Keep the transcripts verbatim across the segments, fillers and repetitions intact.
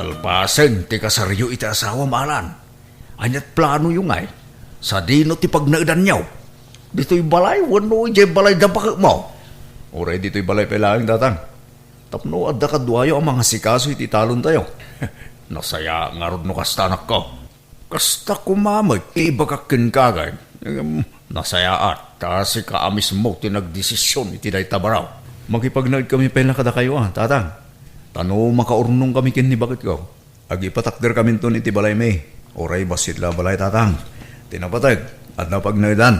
Kalpasen ti kasaryo iti asawam, Alan. Ania't planoyo ngay? Sadino ti pagnaedanyo? Ditoy balay wenno idiay balay da baketmo? Uray ditoy balay pay laeng, Tatang. Tapno adda kaduayo a mangasikaso iti talontayo. Nasayaat ngarud no kasta, anakko. Kasta koma met ti ibagak kenka, agay. Ngem nasayaat ta sika a mismo ti nagdesision iti dayta baro. Makipagnaedkami pay la kadakayo, a, Tatang. Ta no makaurnongkami ken ni baketko, agipatakderkaminton iti balaymi. Uray bassit la a balay, Tatang. Ti napateg, adda pagnaedan.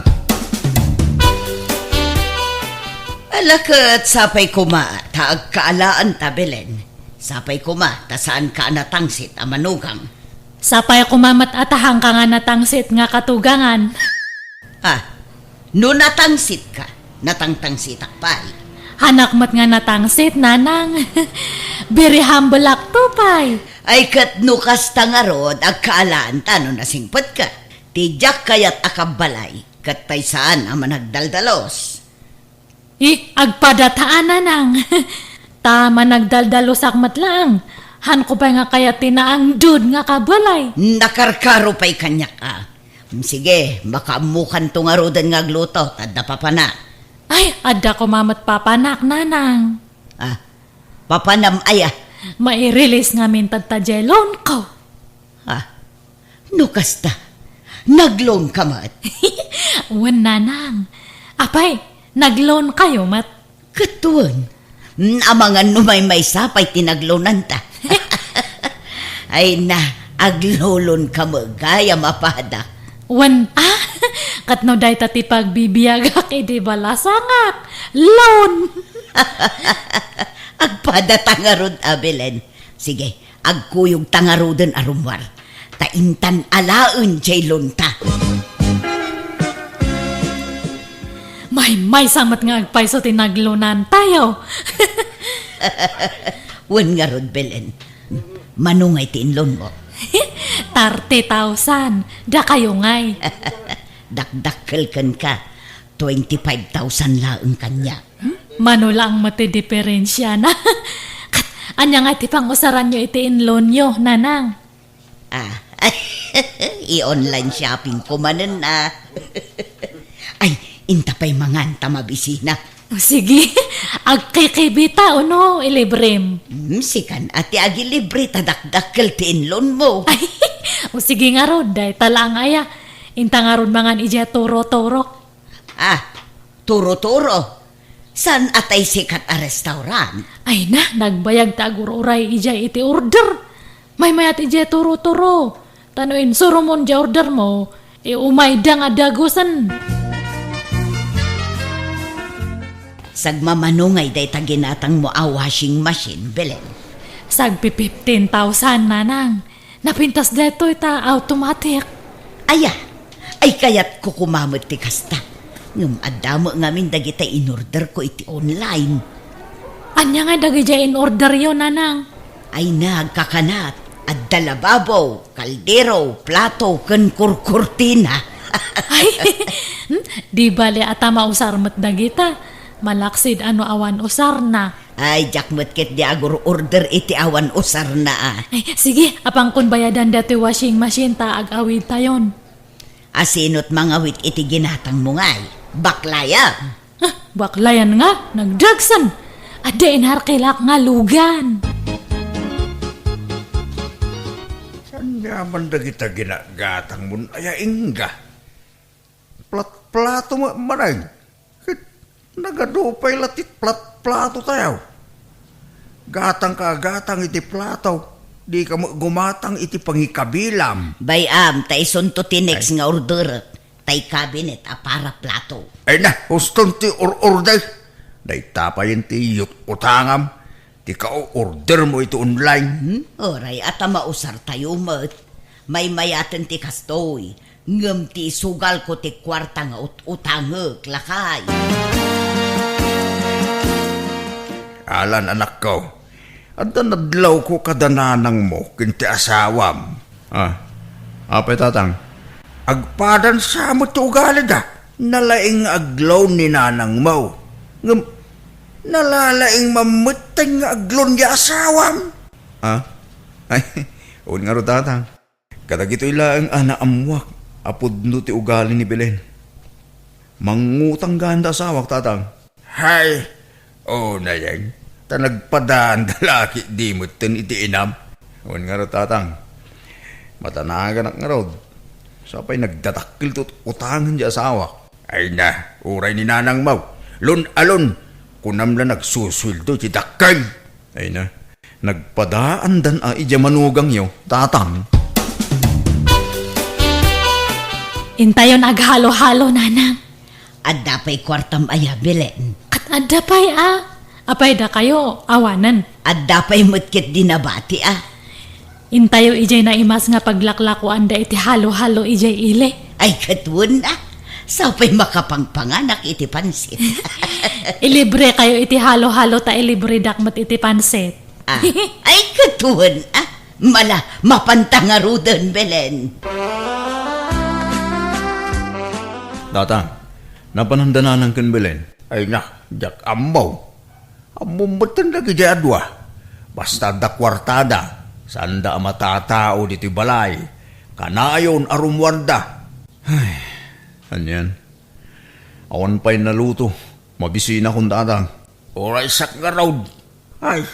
Ala ket, sapay koma ta agkaalaanta, Belen. Sapay koma ta saanka a natangsit a manugang. Sapay koma met a ta saanka nga natangsit nga katugangan. Ah, no natangsitka, natangtangsitak pay. Saanak met nga natangsit, Nanang. Very humble-akto pay. Ay, ket no kasta ngarud, agkaalaanta no nasingpetka. Ti diak kayat a kabbalay, ket tay saan a managdaldalos. I, agpadat a, Nanang. Ta managdaldalusak met laeng. Saanko pay nga kayat ti naangdud nga kabalay. Nakarkaro pay kaniak, a. Sige, makaammokanto ngaruden nga agluto, ta adda papanak. Ay, adda koma met papanak, Nanang. Ah, papanam aya? Mai-release ngamin ta diay loanko. Ah, no kasta, nag-loan ka met? Wen, Nanang. Apay, nag-loan kayo met? Ket wen, amangan no maymaysa pay ti nag-loananta. Ay na, ag-loan ka met gayam a pada. Wen, a? Ket no dayta ti pagbibiagak idi balasangak, loan. Agpada ta ngarud a, Belen. Sige, agkuyogta ngaruden a rummuar. Ta intan alaen diay loanta. Maymaysa met nga agpayso ti nag-loanantayo. Wen ngarud, Belen. Mano ngay ti in-loanmo? Thirty thousand. Dakayo ngay. Dakdakkel kenka. Twenty-five thousand laeng kaniak. Hmm? Mano laeng met ti diperensiana. Ket ania ngay ti pangusaranyo iti in-loanyo, Nanang? Ah, i-online shopping ko manen, a. Ay, inta pay mangan ta mabisina. O, sige. Agkikibita, uno, ilibrem? Hmm, sikan a ti agilibre ta dakdakkel ti in-loanmo. Ay, o, sige ngarud, dayta laeng aya. Inta ngarud mangan idiay Turo-Turo. Ah, Turo-Turo? Saan a tay sikat a restaurant? Ay na, nagbayag ta agur-uray idiay iti order. Maymayat idiay Turo-Turo. Ta no insurumon diay ordermo, iumayda nga dagusen. Sagmamano ngay dayta ginatangmo a washing machine, Belen? Sagpi fifteen thousand, Nanang. Napintas daytoy ta automatic. Aya, ay kayatko koma met ti kasta. Ngem adda met ngamin dagiti in-orderko iti online. Ania ngay dagidiay in-orderyo, Nanang? Ay nagkakanat, adda lababo, kaldero, plato, ken kurkurtina. Ay, hmm, di bale a ta mausar met dagita. Malaksid a no awan usarna. Ay, diak met ketdi agur-order iti awan usarna, a. Ay, sige, apankon bayadan daytoy washing machine ta ag-awidtayon. A, sino't mangawid iti ginatangmo ngay? Baklayan? Ah, baklayan nga, nagdagsen. Adda inarkilak nga lugan. Saan nga man dagita ginagatangmon aya, ingga? Plat-plato ma-, manay. Ket nagadu pay la ti plat-plato tayo. Gatangka a gatang iti plato, dika met gumatang iti pangikabilam. Bay-am, ta isunto ti next nga orderek, tay cabinet a para plato. Ay na, uston ti or-order. Dayta payen ti yut-utangam, ti ka-ordermo iti online. Hmm? Uray, a ta mausartayo met. Maymayaten ti kastoy. Ngem ti isugalko ti kuarta nga ut-utangek, lakay. Alan, anakko, adda nadlawko kada nanangmo ken ti asawam. Ah, apay, Tatang? Agpadan sa met ti ugalida. Nalaing nga agloan ni nanangmo. Ngem, nalalaing mammetten nga agloan ni asawam. Ah? Ay, wen ngarud, Tatang. Kadagitoy laeng a naammuak a pudno ti ugali ni Belen. Mangngutang gayam da asawak, Tatang. Hay, unayen, ta nagpadaan da la ketdi metten iti inam. Wen ngarud, Tatang. Matanaganak ngarud. Sapay nagdadakkel ti utangen ti asawak. Ay na, uray ni nanangmo. Lun-alun, kunam la nagsusueldo ti dakkel. Ay na, nagpadaandan a idiay manugangyo, Tatang. Intayon aghalo-halo, Nanang. Adda pay kuartam aya, Belen? Ket adda pay a. Apay dakayo, awanen. Adda pay met ketdi nabati a. Intayo idiay naimas nga paglaklakuanda iti halo-halo idiay ili. Ay, ket wen a. Sapay makapangpanganak iti pansit. Ilibre kayo iti halo-halo ta ilibredak met iti pansit. Ah, ay, ket wen a. Mala, mapanta ngaruden, Belen. Tatang, napananda nanang ken Belen? Ay na, diak ammo. Ammom metten dagiti adua. Basta adda kuartada, saanda a matatao ditoy balay. Kanayon a rummuarda. Ay, anian? Awan pay naluto. Mabisinakon, Tatang. Uray siak ngarud. Ay,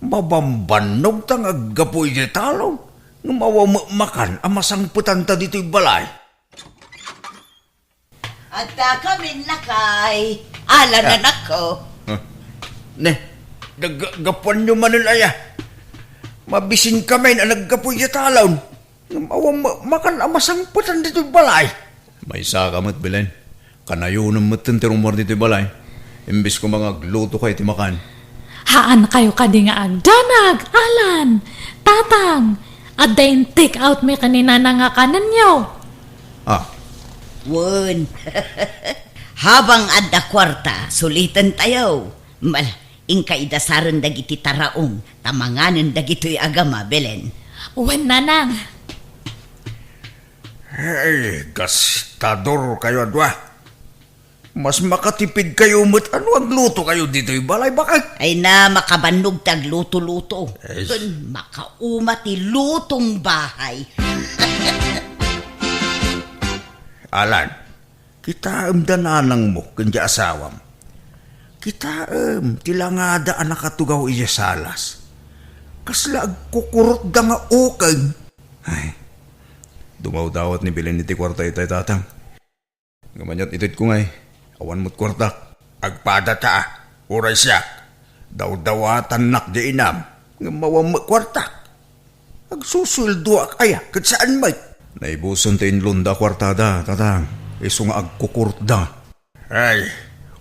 mabambannog ta nga aggapu idiay talon. Ngem awan met makan a masangpetanta ditoy balay. Adda kamin lakay. Ala, ah, nanakko. Ah. Ne, naggapuanyo manen aya. Mabisin kamin a naggapu idiay talon. Ngem awan ma-, makan a masangpetan ditoy balay. Maysaka met, Belen. Kanayonem metten ti rummuar ditoy balay. Imbes koma nga aglutoka iti makan. Haan kayo kadi nga agdanag, Alan, Tatang. Adda in-take out mi ken ni Nana nga kanenyo. Ah. Wen. Habang adda kuarta, sulitentayo. Mal, inka idasaren dagiti taraon, ta manganen dagitoy agama, Belen. Wen, Nanang. Hey, gastador kayo adua. Mas makatipid kayo met ano agluto kayo ditoy balay, bakit? Ay na, makabannog ti agluto-luto. Yes. Ken makauma ti lutong bahay. Alan, kitaem da nanangmo ken di asawam. Kitaem ti langada a nakatugaw idiay salas. Kasla agkukurotda nga ukeng. Ay, dumawdawat ni Belen iti kuarta itay, Tatang. Ngem aniat itedko ngay, awan met kuartak. Agpadata a, uray siak. Dawdawatannak di inam, ngem awan met kuartak. Agsusueldoak aya ket saan met. Naibusen ti inlonda a kuartada, Tatang, isu nga agkukurotda. Ay,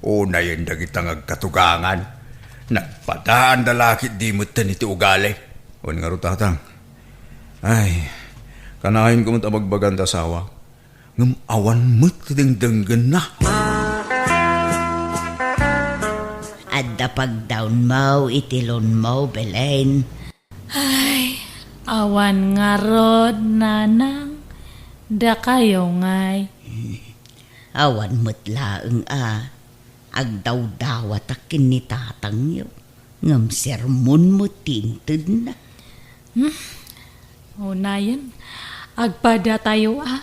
unayen dagita nga agkatugangan. Nagpadaanda la ketdi metten iti ugali. Wen ngarud, Tatang. Ay, kanayonko met a bagbagan ti asawak. Ngem awan met ti dengdenggenna. Adda pagdawnmo iti loanmo, Belen. Ay, awan ngarud, Nanang. Dakayo ngay. Awan met laeng a agdawdawatak ken ni tatangyo, ngem sermon met ti intedna. Hmm? Unayen, agpadatayo a.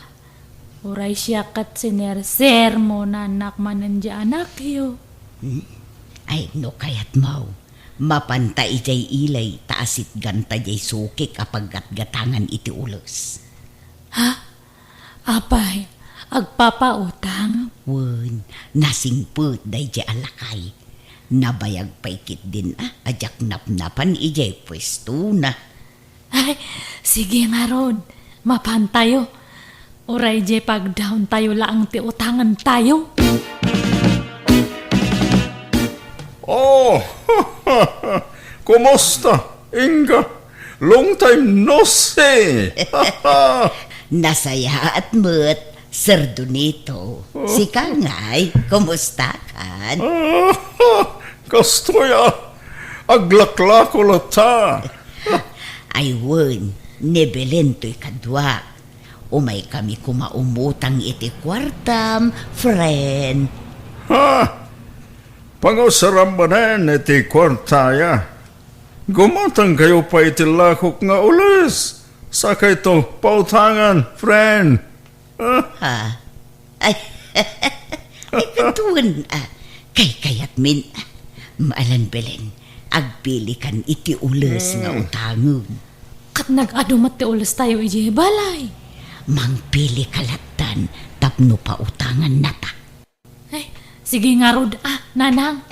Uray siak ket sinersermonanak manen di anakyo. Hmm? Ay, no kayatmo, mapanta idiay ili ta asitganta diay sukik a paggatgatangan iti ules. Ha? Apay, agpapautang? Wen, nasingpet daydiay a lakay. Nabayag pay ketdin a, a diak napnapan idiay puestona. Ay, sige ngarud, mapantayo. Uray diay pagdawntayo laeng ti utangentayo. Oh, kumusta, Inga? Long time no see! Nasayaat met, Sir Donito. Oh. Sika ngay, kumusta kan? Ah, kastoy a, aglaklako latta. Ay wen, ni Belen toy kaduak. Umaykami koma umutang iti kuartam, friend. Ha? Pangusaram manen iti kuartaya. Gumatangkayo pay iti lakok nga ules. Sakayto, pautangan, friend. Ah. Ha? Ay, ay, katawan, ah, kaykayatmin, ah, maalan Belen, agpilikan iti ules nga Hmm. utangem. Ket nag-adu met ti ules tayo idiay balay. Mangpili ka lattan tapno pautangannata. Ay, sige ngarud, ah, nanang.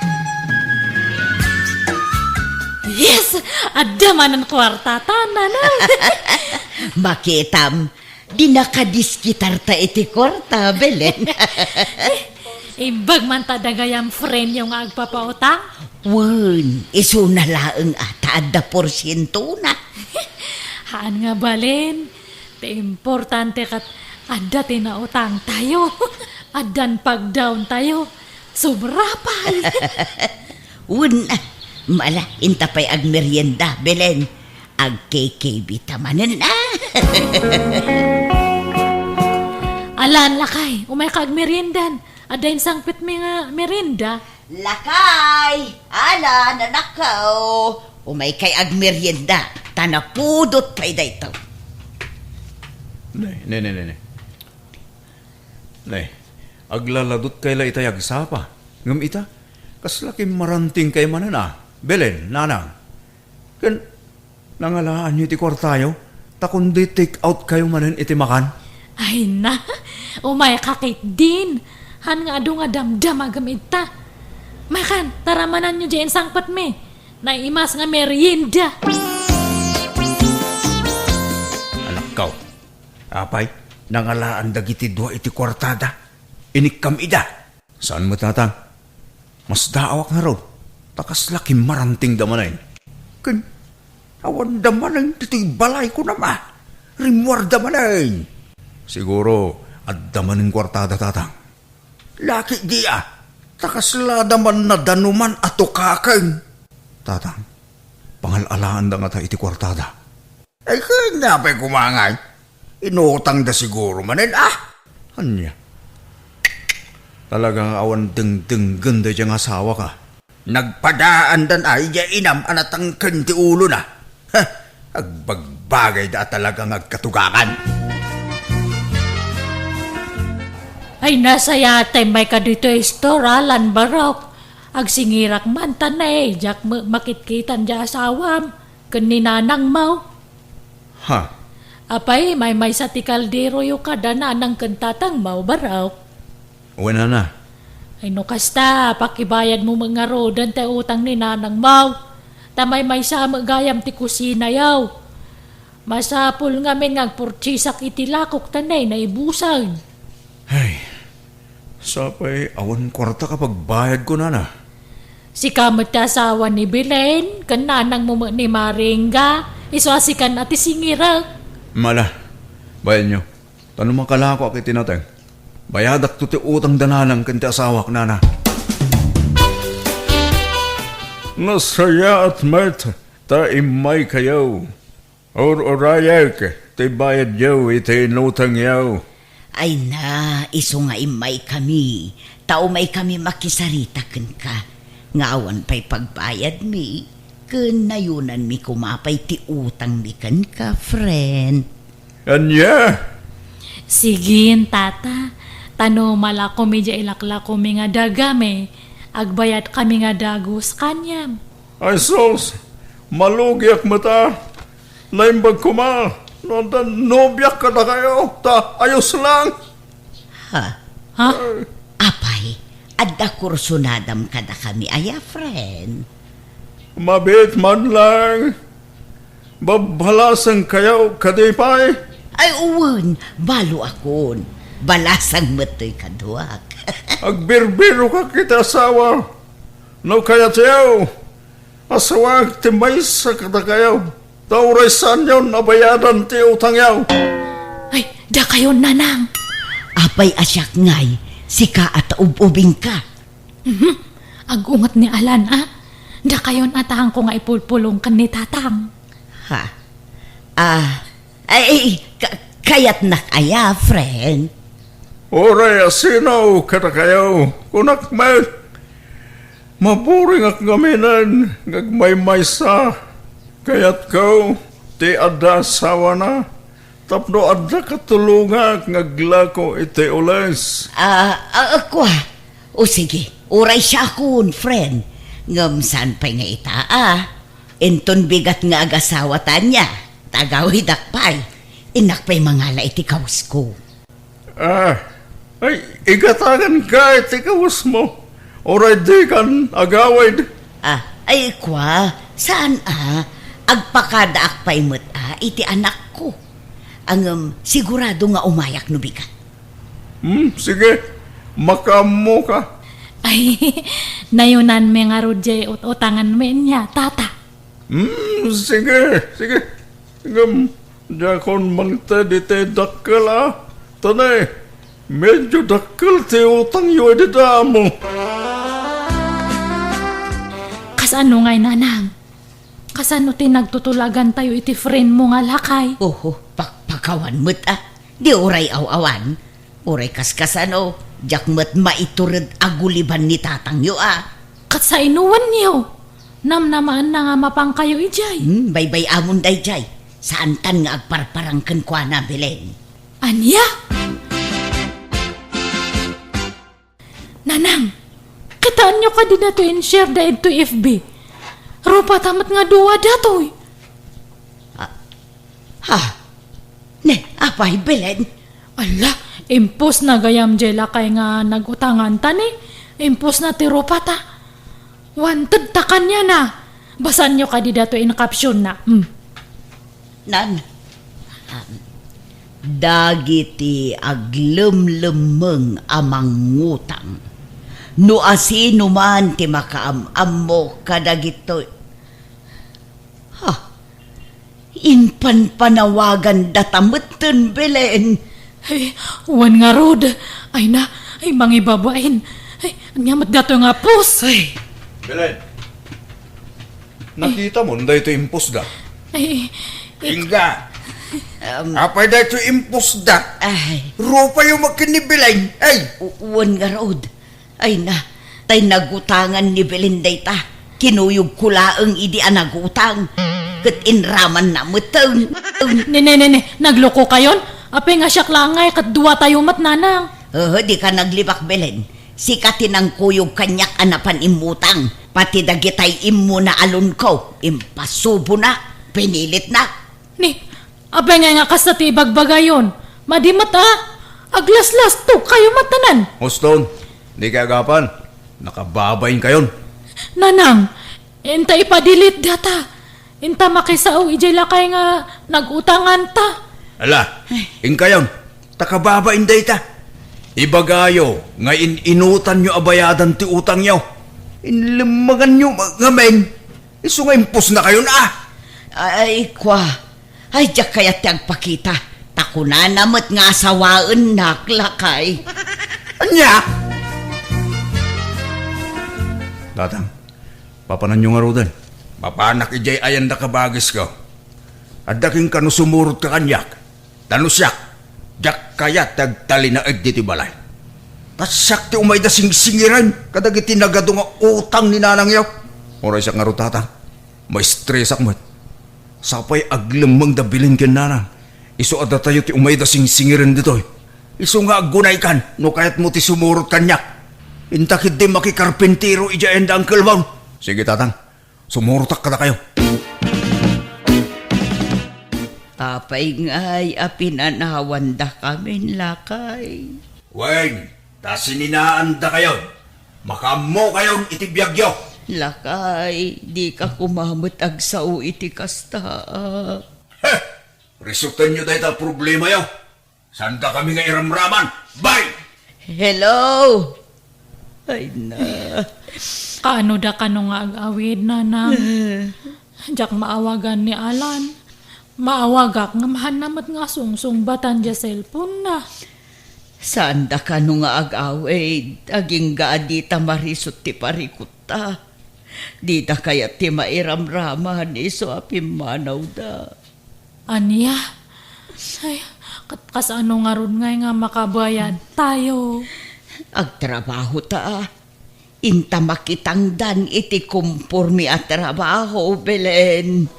Yes! Adda manen kuartata, nanang. Makitam, dinaka diskitarta iti kuarta, Belen. Imbag man ta dagayam friendyo nga agpapautang? Wen, isuna laeng a ta adda porsientona. Haan nga balen. Ti importante ket adda ti nautangtayo. Addan pagdaontayo. Sobra pay. Wen, ah, mala, inta pay agmerienda, Belen. Agkikibita manen, ah. Alan, lakay, umayka agmeriendan. Adda insangpetmi nga merienda. Lakay, Alan, anakko, umaykay agmerienda, ta napudot pay daytoy. Ne, ne, ne, ne, ne. Ne, aglaladutkay la itay agsapa. Ngem ita, kasla kimmarantingkay manen a. Belen, nanang. Ken nangalaanyo iti kuartayo, ta kundi take out kayo manen iti makan. Ay na, umayka ketdin. Han nga adu nga damdamagem ita. Makan, taramananyo diay insangpetmi. Naimas nga merienda. Anakko, apay, nangalaan dagiti dua iti kuartada. Inikkam ida. Saan met, Tatang? Masdaawak ngarud, ta kasla kimmarantingda manen. Ken, awanda manen ditoy balay, kunam a. Rimmuarda manen. Siguro, adda manen kuartada, Tatang. Laki di a, ta kaslada man nadanuman a tukaken. Tatang, pangal-alaanda ngata iti kuartada. Ay, ken apay koma ngay? Inutangda siguro manen, ah? Ania? Talaga nga awan dengdenggen daydiay nga asawak a. Nagpadaandan a idiay inam a natangken ti ulona. Ha, agbagbagayda a talaga nga agkatugakan. Ay, nasayatem, mayka ditoy store, Alan, barok. Agsingirak man, ta ne, diak me-, makitkitan diay asawam ken ni nanangmo. Ha? Apay, maymaysa ti kalderoyo kada nanang ken tatangmo, barok. Wen, nana. Ay, no kasta, pakibayadmo met ngaruden ti utang ni nanangmo. Ta maymaysa met gayam ti kusinayo. Masapul ngamin nga agpurtiesak iti lakok ta ne, naibusag. Ay, sapay awan kuarta a pagbayadko, nana. Sika met ti asawa ni Belen, ken nanangmo met ni Maringga, isu a sikan a ti singirek. Mala, bayanyo. Ta no makalakoak iti nateng, bayadakto ti utang da nanang ken ti asawak, nana. Nasayaat met ta immaykayo. Ur-urayek ti bayadyo iti inutangyo. Ay na, isu nga immaykami, ta umaykami makisarita kenka, nga awan pay pagbayadmi, ken nayonanmi koma pay ti utangmi kenka, friend. Ania? Sigin, tata, ta no malakomi diay ilaklakomi nga dagami, agbayadkami nga dagus kaniam. Ay sus, malugiak met a. Naimbag koma no adda nobiak kadakayo, ta ayos lang. Ha? Ha? Apay, adda kursunadam kadakami aya, friend? Mabiit man lang. Babbalasangkayo kadi pay? Ay, wen, balo akon. Balasang met toy kaduak. Agbirbirokak iti asawa. No kayatyo, asawak ti maysa kadakayo, ta uray saanyon a bayadan ti utangyo. Ay, dakayon, nanang. Apay a siak ngay, sika a ta ub-ubingka. Mhm. Agunget ni Alan, a. Dakayon a taangko nga ipulpulong ken ni tatang. Ha? Ah, ay, ka-, kayatnak aya, friend? Uray a sino kadakayo, kunak met. Maburingak ngaminen nga agmaymaysa Kayatko ti adda asawana tapno adda katulongak nga aglako iti ules. Ah, ah, kua. O sige, uray siakon, friend. Ngem saan pay nga ita, ah? Inton bigat nga agasawa ta ania, ta agawidak pay. Innak pay mangala iti kawsko. Ah, ay, igatanganka iti kawesmo. Uray dikan agawid. Ah, ay, kua, saan a? Agpakadaak pay met a iti anakko. Ngem sigurado nga umayak no bigat. Hmm, sige. Makaammoka. Ay, nayunanmi ngarud jay ut-utanganmi ania, tata. Hmm, sige, sige. Ngem, diakon mangted iti dakkel, a. Ta ne, medyo dakkel ti utangyo idi damo. Kasano ngay, nanang? Kasano ti nagtutulagantayo iti friend mo nga lakay? Oho, pakpakawan met, a. Di uray aw-awan. Uray kaskasano, diak met maitured a guliban ni tatangyo, a. Ket sainowanyo? Namnamaanna nga mapankayo idiay. Hmm, baybay-amon daydiay. Saantan nga agparparang kenkuana, Belen. Ania? Nanang, kitaenyo kadi datoy in-share da idtoy F B? Rupata met nga dua datoy. Ah, ha? Ne, apay, Belen? Ala, impostna gayam jay lakay nga nag-utanganta ni. Impostna ti rupata. Wanted ta kaniana. Basaanyo kadi datoy in captionna. Hmm. Nan, um, dagiti aglemlemmeng a mangutang. No asinoman ti makaam-ammo kadagitoy. Ha? Impanpanawagandata metten, Belen. Ay, wen ngarud. Ay na, ay, mangibabain. Ay, ania met datoy nga pos? Ay. Belen, nakitam daytoy impostda? Ay, ik- Inga. Um, Apay daytoy impostda? Ay. Rupayo met ken ni Belen. Ay. U-, wen ngarud. Ay na, tay nagutangan ni Belen dayta. Kinuyogko laeng idi a nagutang. Ket inramanna metten. Ne, ne, ne, ne, naglokokayon? Apay nga siak laeng ngay ket duatayo met, nanang. Haa, dika naglibak, Belen. Sika ti nangkuyog kaniak a napan immutang. Pati dagitay immuna a loanko, impasubona, pinilitna. Ne, apay ngay nga kasta ti ibagbagayon? Madi met a, aglaslastokayo met tanan. Huston, dika agapan. Nakababainkayon. Nanang, inta ipa-delete data. Inta makisao idiay lakay nga nag-utanganta. Ala, inkayon, ta kababain dayta. Ibagayo nga in-inutanyo a bayadan ti utangyo. Inlemmeganyo ma-, ngamin. Isu nga impostnakayon, a. Ay, kua. Ay, diak kayat ti agpakita. Ta kunana met nga asawaennak, lakay. Ania? Tatang, papananyo ngaruden? Mapanak idiay ayan da kabagisko. Adda kenka no sumurotka kaniak. Ta no siak, diak kayat ti agtalinaed ditoy balay. Ta siak ti umayda singsingiren kadagiti nagadu nga utang ni nanangyo. Uray siak ngarud, tatang, maestresak met. Sapay aglemmeng da Belen ken nanang. Isu a datayo ti umayda singsingiren ditoy. Isu nga aggunaykan no kayatmo ti sumurot kaniak. Inta ketdi makikarpintero idiay ayan da Uncle Mon. Sige, tatang. Sumurotak kadakayo. Apay ngay a pinanawandakamin, lakay? Wen, ta sininaandakayon. Makaammokayon iti biagyo. Lakay, dika koma met agsao iti kasta. Heh! Resutenyo dayta a problemayo. Saandakami nga iramraman. Bye! Hello! Ay na. Kaano da kano nga ag-awid, nanang? Diak maawagan ni Alan. Maawagak ngem haanna met nga sungsungbatan diay cellphone na. Saanda kano nga ag-awid, agingga a dita marisut ti parikutta. Dida kayat ti mairamraman isu a pimmanawda. Ania? Ay, kat-, kasano ngarud ngay nga makabayad tayo? Agtrabaho ta. Inta makitangdan iti komporme a trabaho, Belen.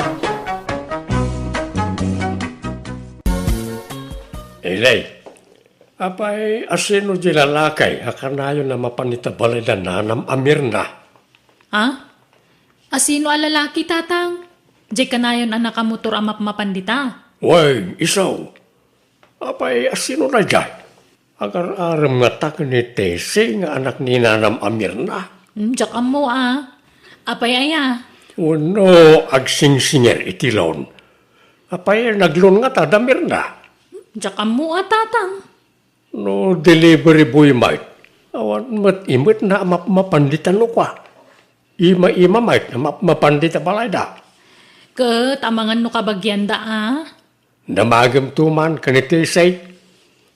Eli, apay, asino di lalaki a kanayon a mapan ita balay da nanam a Mirna? Ha? Asino a lalaki, Tatang? Diay kanayon a nakamotor a mapmapan dita? Wen, isu. Apay, asino daydiay? Agar-arem ngata ken ni Tessie nga anak ni nanam a Mirna? Hmm, diak ammo a. Apay aya? Wenno agsingsinger iti loan? Apay, nag-loan ngata da Mirna? Diak ammo a, Tatang. No delivery boy met, awan met imetna a mapmapan dita nukua. Ima-ima met a mapmapan dita balayda. Ket amangan no kabagianda a? Damagemto man ken ni Tessie.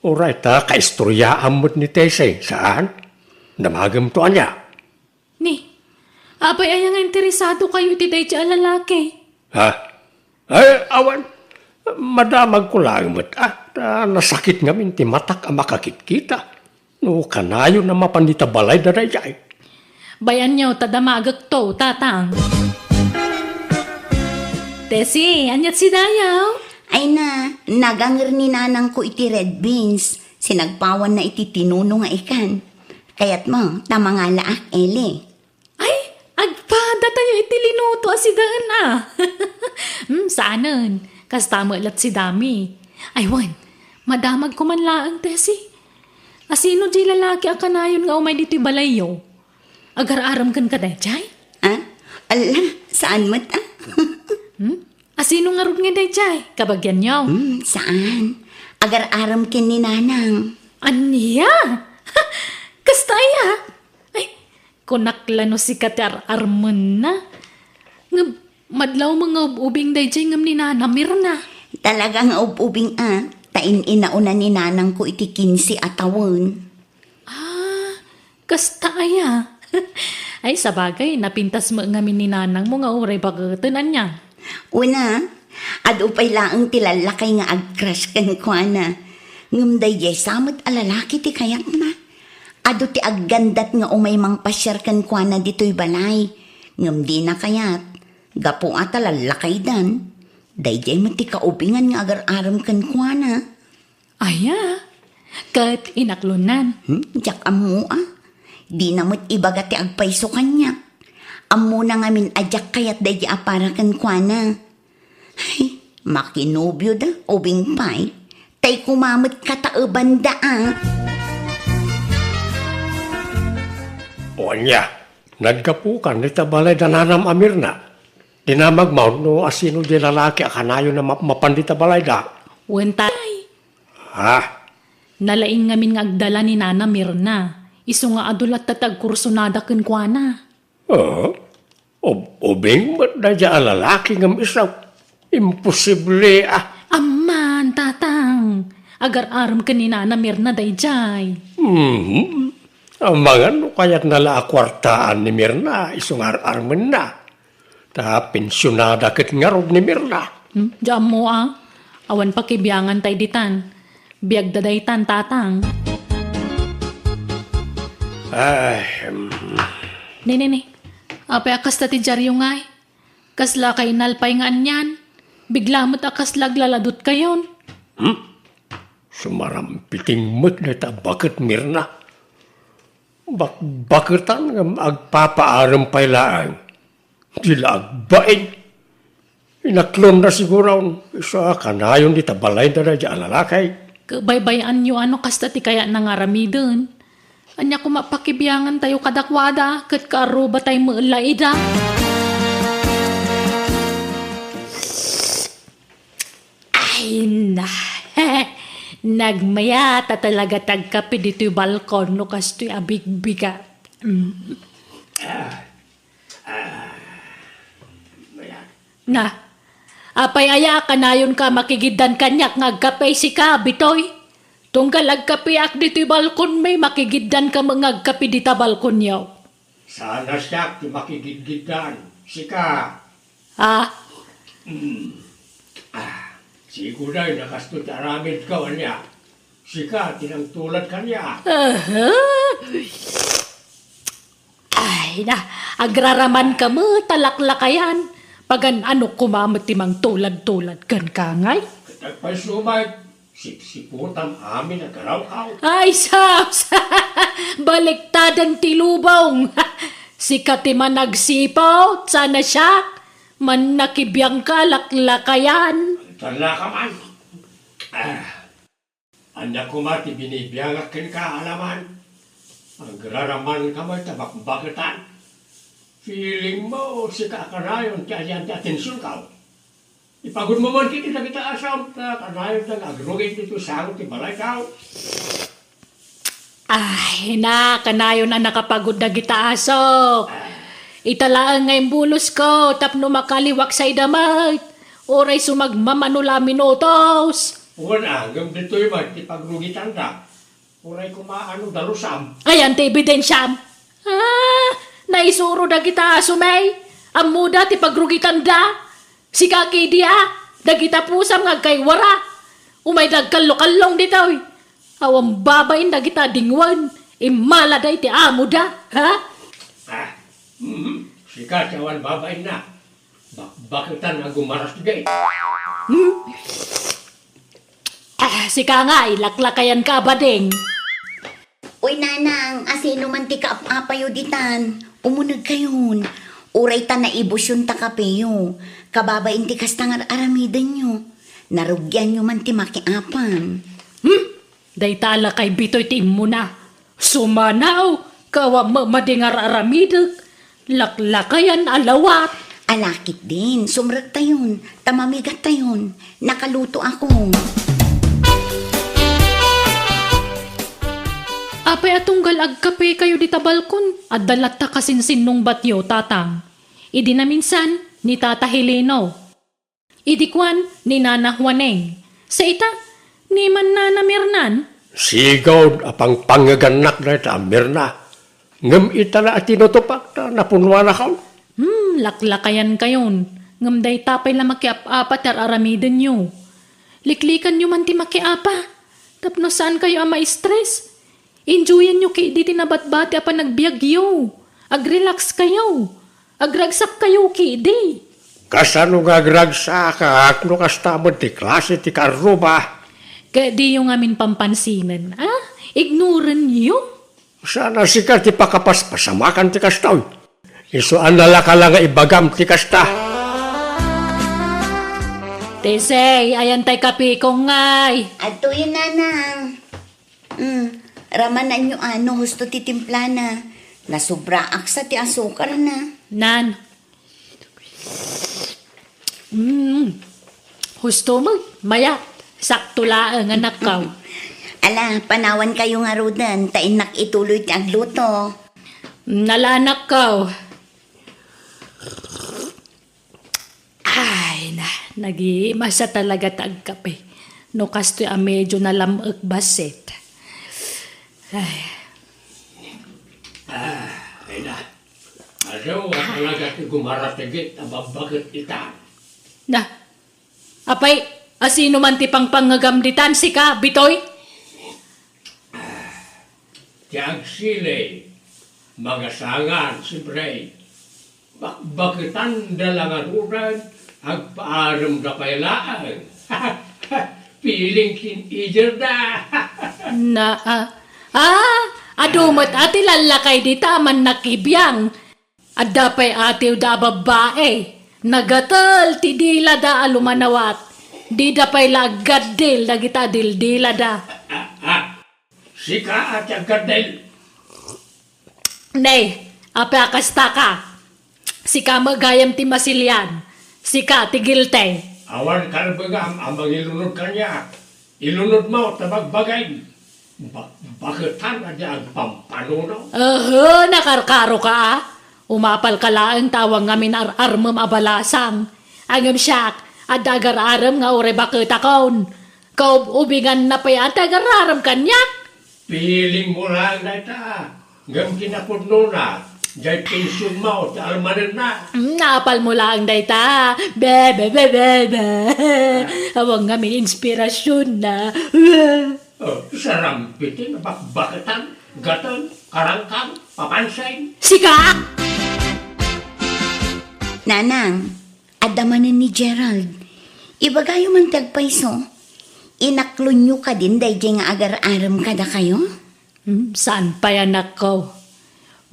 Uray ta kaistoryaam met ni Tessie, saan? Damagemto ania? Ni, apay aya nga interesadokayo iti daydiay a lalaki? Ha? Ay, awan. Madamagko laeng met, a, ta nasakit ngamin ti matak a makakitkita. No kanayon a mapan dita balayda daydiay. Bay-anyo ta damagekto, Tatang. Tessie, aniat si Dayaw? Ay na, naganger ni nanangko iti red beans. Sinagpawanna iti tinuno nga ikan. Kayatmo, ta mangalaak, Eli. Ay, agpadatayo iti linuto a sidaen a. Hmm, saanen. Kasta met la't si Dami. Ay, wen, madamagko man laeng, Tessie. Asino diay lalaki a kanayon nga umay ditoy balayyo? Agar-arem kenka daydiay? Ah? Ala, saan met a? Hmm? Asino ngarud nga daydiay? Kabagianyo? Hmm, saan. Agar-arem ken ni Nanang. Ania? Kasta aya? Ay, kunak la no sika ti ar-armenna. Ngem, madlaw nga ub-ubing daydiay ngem ni Nana Mirna. Talaga nga ub-ubing a, ta in-inauna ni nanangko iti kinse a tawen. Ah, kasta aya? Ay, sabagay, napintas met ngamin ni nanangmo nga uray baketen, ania? Una, adu pay laeng ti lallakay nga ag-crush kenkuana. Ngem daydiay sa met a lalaki ti kayatna. Adu ti aggandat nga umay mangpasiar kenkuana ditoy balay. Ngem dina kayat, gapu a ta lallakaydan. Daydiay met ti kaubingan nga agar-arem kenkuana. Aya, ket inaklonnan. Hmm, diak ammo a. Dina met ibaga ti agpayso kaniak. Ammona ngamin a diak kayat daydi a para kenkuana. Ay, makinobioda, ubing pay. Tay koma met kataebanda a. O ania, naggapukan dita balay da nanam a Mirna. Dinamagmo no asino di lalaki a kanayon a mapmapan dita balayda. Wen tay. Ha? Nalaing ngamin nga agdala ni Nana Mirna. Isu nga adu latta ti agkursunada kenkuana. Ah? Ub-, ubing met daydiay a lalaki ngem isu. Imposible a. Amman, Tatang. Agar-arem ken ni Nana Mirna daydiay. Mhm. Amangan no kayatna la a kuartaan ni Mirna isu nga ar-armenna. Ta pensionada ket ngarud ni Mirna. Hmm, diak ammo a. Awan pakibiangan tay ditan. Biagda daytan, Tatang. Ay, em. Ni, ni, ni. Apay a kasta ti diaryo ngay? Kasla kainalpay nga anian? Bigla met a kasla aglaladutkayon? Hmm? Sumarampiting met dayta a baket, Mirna. Bakbaketan ngem agpapaarem pay laeng. Di la agbain. Inaklonna siguron, isu a kanayon dita balayda daydiay a lalaki. Ket baybay-anyo a no kasta ti kayatna nga aramiden. Ania koma pakibiangantayo kadakuada, ket kaarrubatay met la ida. Ay, na. Nagmayat a talaga ti agkape ditoy balkon no kastoy a bigbigat. Mm. Na, apay aya a kanayonka a makigiddan kaniak nga agkape sika, Bitoy? Tunggal agkapeak ditoy balkonmi, makigiddanka met nga agkape dita balkonyo. Saan a siak ti makigidgiddan, sika. Ah? Hmm. Ah, siguray, nakasto ti aramidko, ania? Sika ti nangtulad kaniak. Aha. Ay, na, agraramanka met a laklakayan. Pagan-ano koma met ti mangtulad-tulad kenka ngay? Ket agpayso met, Sipsiputam amin a garawkaw. Ay, sus! Baliktadan ti lubong! Sika ti managsiput, sana siak, mannakibiangka laklakayan. Tallaka man. Ah, ania koma ti binibiangak kenka, Alaman? Agraramanka met a bakbaketan. Feeling mo, sika a kanayon ti adian ti atensionkaw. Ipagudmo man ketdi dagita a saan ta kanayon nga agrugit ditoy sango ti balaykaw. Ay, na, kanayon a nakapagud dagita aso. Ita laeng nga imbulosko tapno makaliwak sa ida met. Uray sumagmamano la a minutos. Wen a, ngem ditoy met ti pagrugitanda. Uray koma ano dalusam. Ayan ti ebidensiam. Ah, naisuro dagita aso, May. Ammoda ti pagrugitanda. Sika kidi a, dagita pusam nga agkaywara. Umayda agkallokallong ditoy. Awan babain dagita dingwen. Immalada iti amoda, ha? Ah, mhm. Sika ti awan babainna. Bakbaketan a gumaras dagiti. Hmm? Ah, sika nga, ilaklakayanka a bading. Uy, nanang, asino man ti kaap-apayo ditan? Umunegkayon. Uray ta naibusyon ta kapeyo. Kababain ti kasta nga ar-aramidenyo. Narugianyo man ti makiapan. Hmm? Dayta a lakay Bitoy ti immuna. Sumanaw, kawa mamadi nga ar-aramidek. Laklakayan a lawat. Ala ketdin, sumrektayon, ta mamigattayon. Nakaluto ako. Apay a tunggal agkapekayo dita balkon? Adda latta kasinsinnungbatyo, Tatang. Idi naminsan, ni Tata Heleno. Idi kuan ni Nana Juaneng, "Sa ita, ni man Nana Mirnan?" Sigud a pangpangngegannak dayta a Mirna. Ngem ita la a tinutupak ta napunnuanakon. Hmm, laklakayankayon. Ngem dayta pay la makiap-apa ti ar-aramidenyo. Liklikanyo man ti makiapa. Tapno saankayo a ma-stress. Enjoyanyo ketdi ti nabatbati a panagbiagyo. Agrelaxkayo. Agragsakkayo ketdi. Kasano nga agragsak no kasta met ti klase ti karruba? Ket diyo ngamin pampansinen, a? Ignoranyo. Saan a sika ti pakapaspasamakan ti kastoy. Isu a nalaka la nga ibagam ti kasta. Tesey, ayan tay kapikong ngay. Adtoyen, nanang. Mm, ramananyo a no husto ti timplana. Nasubraak sa ti asukarna. Nan. Mm. Husto mo, mayat. Sakto laeng, anakkaw. Ala, panawankayo ngaruden, ta innak ituloy ti agluto. Nala, anakkaw. Ay, na, nagimasa talaga ta agkape. No kastoy a medyo nalam-ek bassit. Ay. Ah, ay na. Adu a talaga ti gumarategit a babbaket ita. Na, apay, asino man ti pangpangngegam ditan, sika, Bitoy? Ti agsilay, mangasangan, siempre, bakbaketanda la ngaruden, agpaaremda pay laeng. Feeling teenager da. Na, ah, ah, adu met a ti lallakay dita a mannakibiang. Adda pay atiwda a babbai, nagatel ti dilada a lumanawat. Dida pay la aggaddil dagita a dildilada. Ah, ah, sika a ti aggaddil. Nay, apay a kastaka? Sika met gayam ti masilian. Sika ti guilty. Awan kalbengam a mangilunod kaniak. Ilunodmo ta bagbagim. Ba-, baketan a di agpampanunot. Ehe, nakarkaroka a. Umapalka laeng ta awan ngamin ar-armem a balasang. Ngem siak, adda agar-arem nga uray baketakon. Kaub-ubinganna pay a ti agar-arem kaniak. Feelingmo laeng dayta. Ngem kinapudnona, diay pensionmo ti almanenna. Mm, naapalmo laeng dayta. Be, be, be, be, be. Awan ngamin inspirasionna. Oh, sarampiti nga bakbaketan, gaten, karangkang, papansin. Sika! Nanang, adda manen ni Gerald. Ibagayo man ti agpayso. Inaklonyo kadin daydiay nga agar-arem kadakayo? Hmm, saan pay, anakko?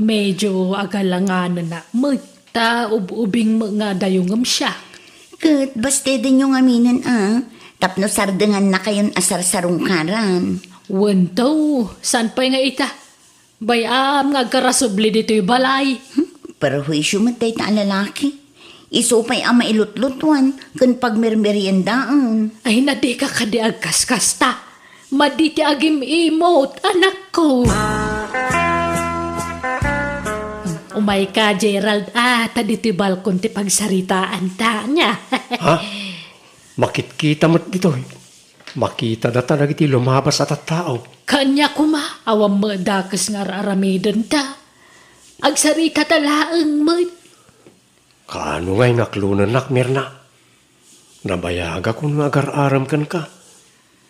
Medyo agalanganenak met, ta ub-ubing met nga adayo ngem siak. Ket bastedenyo ngaminen a, tapno sardengannakayon a sarsarungkaran. Wen to, saan pay nga ita? Bay-am nga agkarasubli ditoy balay. Hmm, perhuisyo met dayta a lalaki. Isu pay a mailutlutuan ken pagmermeriendaen. Ay, na dika kadi agkaskasta. Madi ti agim-imot, anakko. Umayka, Gerald, a, ta ditoy balkon ti pagsaritaanta, ania? Ha? Makitkita met ditoy. Makita data dagiti lumabas a tattao. Kaanya koma, awan met dakes nga ar-aramidenta. Agsaritata laeng met. Kaano ngay nga aklonennak, Mirna? Nabayagakon nga agar-arem kenka.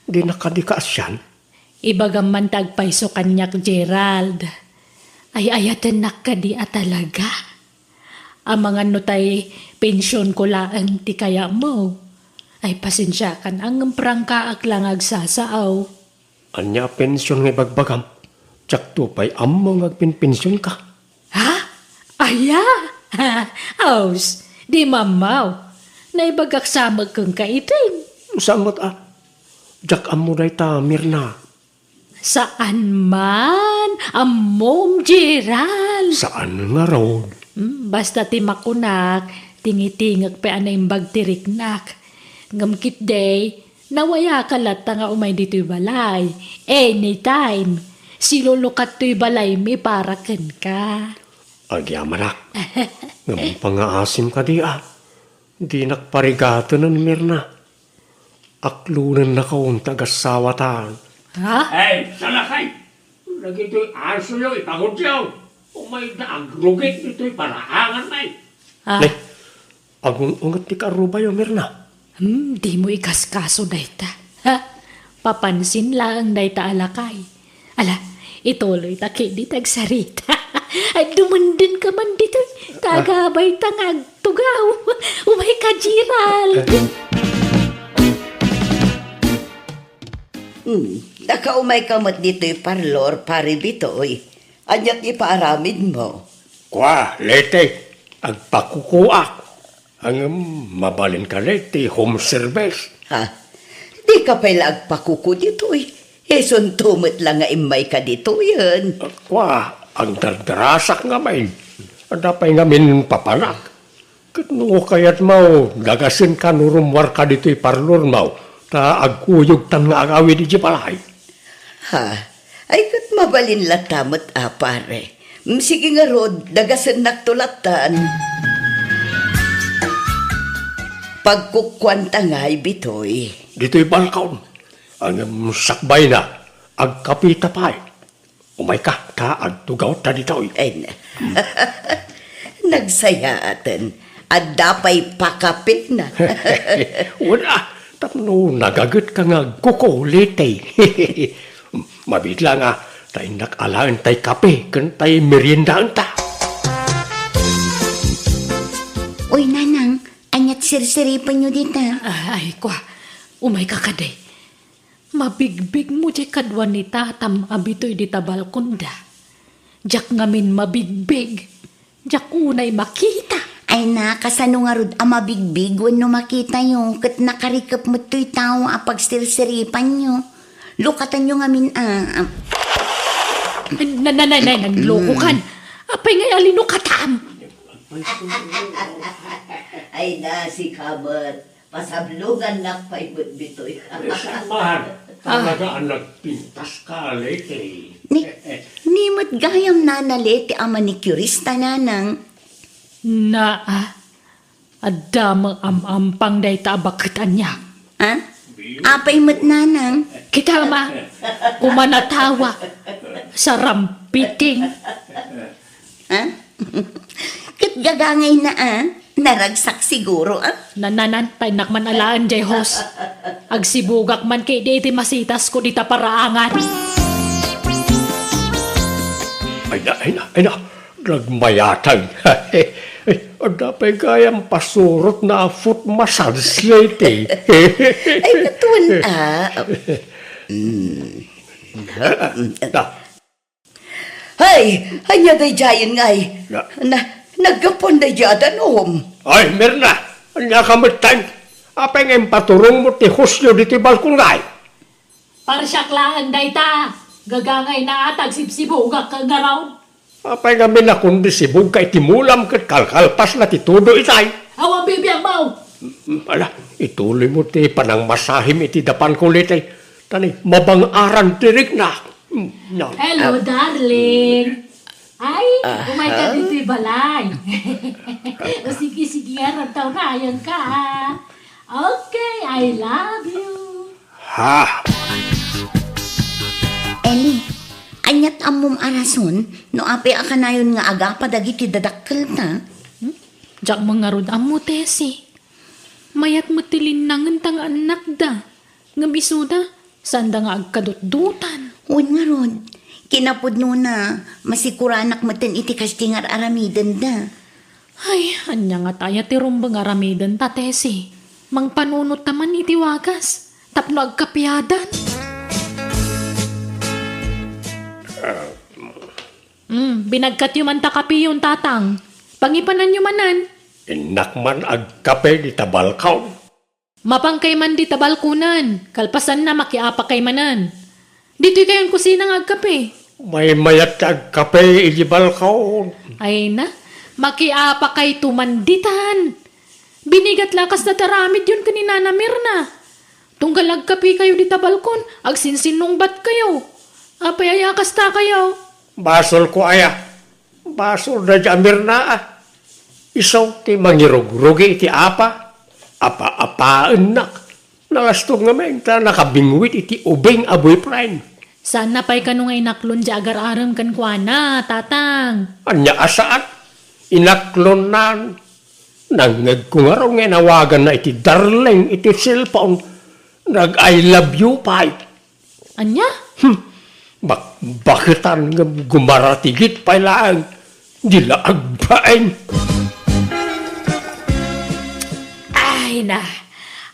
Dinak kadi kaasian? Ibagam man ta agpayso kaniak, Gerald. Ay-ayatennak kadi a talaga? Amangan no tay pensionko laeng ti kayatmo. Ay, pasensiakan a ngem prangkaak la nga agsasao. Ania a pension nga ibagbagam? Diakto pay ammo nga agpenpensionka. Ha? Aya? Aws, di mammaw. Naibagak sa met kenka itin. Saan met a? Diak ammo dayta, Mirna. Saan man? Ammom, Gerald. Saan ngarud? Hmm, basta ti makunak, tingitingek pay a naimbag ti riknak. Ngem ketdi, nawayaka latta nga umay ditoy balay. Anytime. Silulukat toy balaymi para kenka. Agyamanak. Ngem pangaasim kadi a. Dinak parigatenen, Mirna. Aklonennakon ti agasawatan. Ha? Ay, salakay! Dagitoy asoyo, ipagudyo. Umayda agrugit ditoy paraangan, ay. Ah. Ne, agun-unget ti kaarrubayo, Mirna. Hmm, dimo ikaskaso dayta. Ha? Papansin laeng dayta a lakay. Ala, ituloyta ketdi ti agsarita. Ay, dumendenka man ditoy. Ta agabayta nga agtugaw. Umayka, Gerald. Hmm, nakaumayka met ditoy parlor, Pare Bitoy. Ania ti ipaaramidmo? Kua, Leti, agpakukuak. Ngem mabalinka, Leti, home service. Ha? Dika pay la agpakuku ditoy. Isunto met la nga immayka ditoyen. Kua, agdardarasak ngamin. Adda pay ngamin papanak. Ket no kayatmo, dagasenka no rummuarka ditoy parlormo, ta agkuyogtan nga agawid idiay balay. Ha? Ay, ket mabalin latta met a, pare. Mm, sige ngarud, dagasennakto lattan. Pagkukuanta ngay, Bitoy. Ditoy balkon. Ngem sakbayna, agkapita pay. Umayka, ta agtugawta ditoy. Ay, na. Nagsayaaten. Adda pay pakapitna. Wen a, tapno nagagetka nga agkukulit, eh. Mabiit la nga, ta innak alaen tay kape, ken tay meriendaenta. Uy, Nanang, aniat sirsiripenyo dita? Ah, ay, kua, umayka kadi. Mabigbigmo diay kadua ni Tatam a Bitoy dita balkonda. Diak ngamin mabigbig. Diak unay makita. Ay na, kasano ngarud a mabigbig wenno makitayo, ket nakarikep met toy tao a pagsirsiripanyo. Lukatanyo ngamin a, a. Ay, na, na, na, na, nanlokokan. Apay ngay a linukatam? Ay na, sika met. Pasablongannak pay met, Bitoy. Saan man? Ah. Talaga a nagpintas ka, Leti. Ni, ni met gayam, Nana Leti, a manicurista, Nanang. Naa, adda met am-ampang dayta a baket ania. Ah? Apay met, Nanang? Kita ma, kumanatawa. Sarampiting. Ha? Ket gagangayna a, naragsak siguro a. Nananan, ta innak man alaen diay hose. Agsibugak man ketdi iti masitasko dita paraangan. Ay na, ay na, ay na. Nagmayatang. Adda pay gayam pasurotna a foot massage layti. Ay, natuan, ah. Mm. Da. Hay, ania daydiayen ngay? Na- Na, naggapuan daydiay a danum. Ay, Mirna, ania ka metten? Apay nga impaturongmo ti husyo ditoy balkon ngay? Parsiak laeng dayta. Gagangayna a tagsibsibugak ngarud. Apay ngamin a kundi sibugka iti mulam ket kalkalpasna ti tudo itay? Awan bibiangmo! Mm, ala, ituloymo ti panangmasahim iti dapanko, layti. Ta ni, mabang-aran ti riknak. Mm, no. Hello, darling. Ay, umay ka ditoy balay. O sige, sige, ngarud, taurayenka, ah. Okay, I love you. Ha? Eli, ania't ammom a rason no apay a kanayon nga agapa dagiti dadakkelta? Hmm? Diak man ngarud ammo, Tessie. Mayat met ti linnangenta nga annakda. Ngem isuda, saanda nga agkadutdotan. Wen ngarud, kinapudnona, masikuranak metten iti kasdi nga ar-aramidenda. Ay, ania ngata aya ti rumbeng aramidenta, Tessie? Mangpanunot ta man iti wagas tapno agkapiadan. Mm, binagkatyo man ta kapiyon, Tatang. Pangipananyo manen. Innak man agkape dita balkon. Mapankay man dita balkonen, kalpasanna, makiapakay manen. Ditoy kayon kusina nga agkape. Maymayat ti agkape iti balkon. Ay na, makiapakayto man ditan. Binigat la kasta ti aramidyon ken ni Nana Mirna. Tunggal agkapekayo dita balkon, agsinsinnungbatkayo. Apay aya kastakayo? Basolko aya. Basol daydiay a Mirna, ah. Isu ti mangirugrugi iti apa. Apa-apaennak. Nalastog ngamin ta nakabingwit iti ubing a boyfriend. Saanna pay kano nga inaklon diay agar-arem kenkuana, Tatang? Ania a saan? Inaklonnan. Nangngegko ngarud nga inawaganna iti darling iti cellphone. Nag-I love you pay. Ania? Hmm. Bakbaketan ngem gumaratigit pay laeng. Di la agbain. Ay na,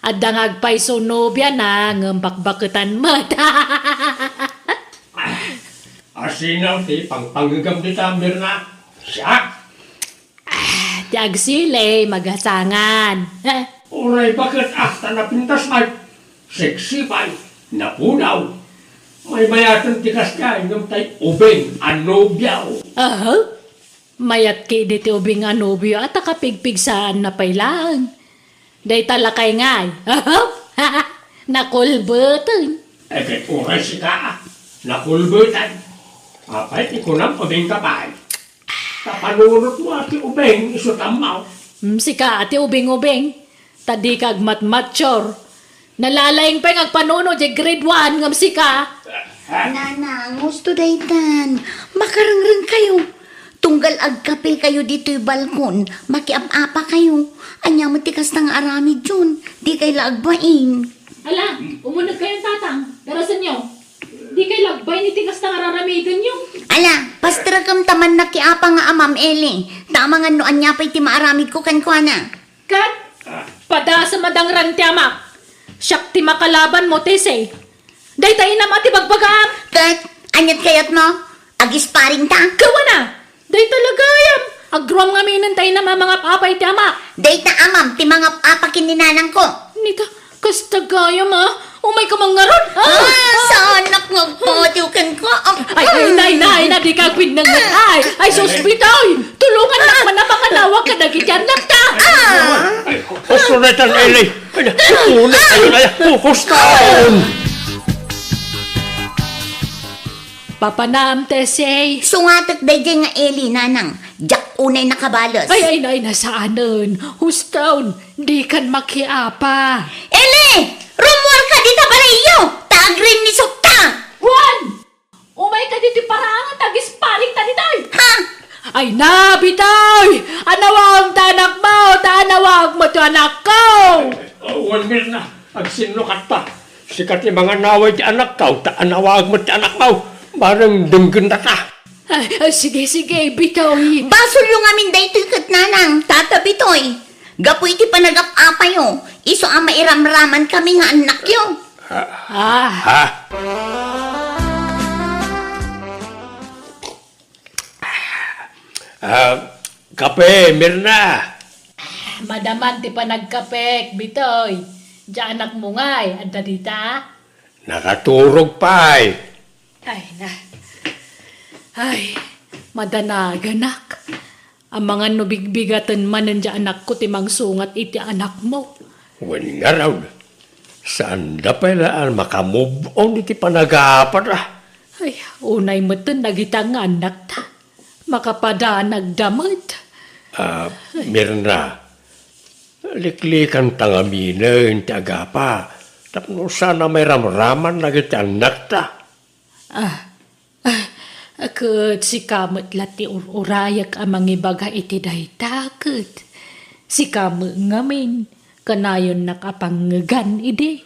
adda nga agpayso nobiana ngem bakbaketan met. Asino ti pangpangngegam dita, Mirna? Siak? Ah, ti agsili, magasangan. Uray baket, ah, ta napintas pay. Sexy pay. Napudaw. Maymayaten ti kasdiay ngem tay ubing a nobiaw. Aha. Mayat ketdi ti ubing a nobio a ta kapigpigsaanna pay laeng. Dayta lakay ngay. Aha. Nakulbeten. Eh, ket uray sika, ah. Nakulbeten. Apay ti kunam, ubingka pay? Ta panunotmo a ti ubing isu tammaw. Mm, sika a ti ubing-ubing, ta dika agmatmature. Nalalaing pay nga agpanunot diay grade one ngem sika. Nanang, husto daytan. Makarengrengkayo. Tunggal agkapekayo ditoy balkon, makiap-apakayo. Ania met ti kasta nga aramidyon? Dikay la agbain. Ala, umunegkayon, Tatang. Darasenyo. Dikay la agbain iti kasta nga raramidenyo. Ala, pasterekem ta mannakiapa nga amam, Eli. Ta amangan no ania pay ti maaramidko kenkuana. Ket padasem a dangran ti amak. Siak ti makalabanmo, Tessie. Dayta inam a ti bagbagaam. Ket ania't kayatmo? Agisparingta? Kawana! Dayta la gayam! Agruam ngaminen ta inam a mangap-apa iti amak. Dayta amam ti mangap-apa ken ni nanangko. Nita, kasta gayam a. Umayka man ngarud. Ah, saanak nga agpadiw kenka. Ay, ay, nay, nay, na, dika agpinneng. Ay, ay, sus, bitay. Tulongannak man a manganawag kadagiti annakta. Ay, husto daytan, Eli. Ay, unay kayo na, husto. Papanam, Tessie. Sungatek daydiay nga Eli, nanang. Diak unay nakabales. Ay, ay, nay, na, saanen. Huston, dikan makiapa. Eli! Rummuarka dita balayyo! Ta agrinnisokta! Wan! Umayka ditoy paraangan ta agisparingta ditoy! Ha? Ay na, bitay! Anawagem ta anakmo, ta anawagmo ti anakko! Wan, Mirna, agsinnukatta. Sika ti manganawag ti anakko, ta anawagmo ti anakmo. Bareng denggenta ta. Ah, ah, sige, sige, Bitoy. Basolyo ngamin daytoy ket, Nanang, Tata Bitoy. Gapu iti panagap-apayo, isu a mairamraman kami nga annakyo. Ah. Ha? Ah, kape, Mirna. Madaman ti panagkapek, Bitoy. Diay anakmo ngay, adda dita? Nakaturog pay. Ay, na. Ay, madanaganak. Amangan no bigbigaten manen diay anakko ti mangsungat iti anakmo. Wen ngarud, saanda pay la a makamove on iti panagapata. Ay, unay metten dagita nga annakta. Makapadanagda met. Ah, Mirna, liklikanta ngaminen ti agapa tapno saan a mairamraman dagiti annakta. Ah, ah, ket sika met la ti ur-urayak a mangibaga iti dayta, ket sika met ngamin, kanayonnak a pangngegan idi.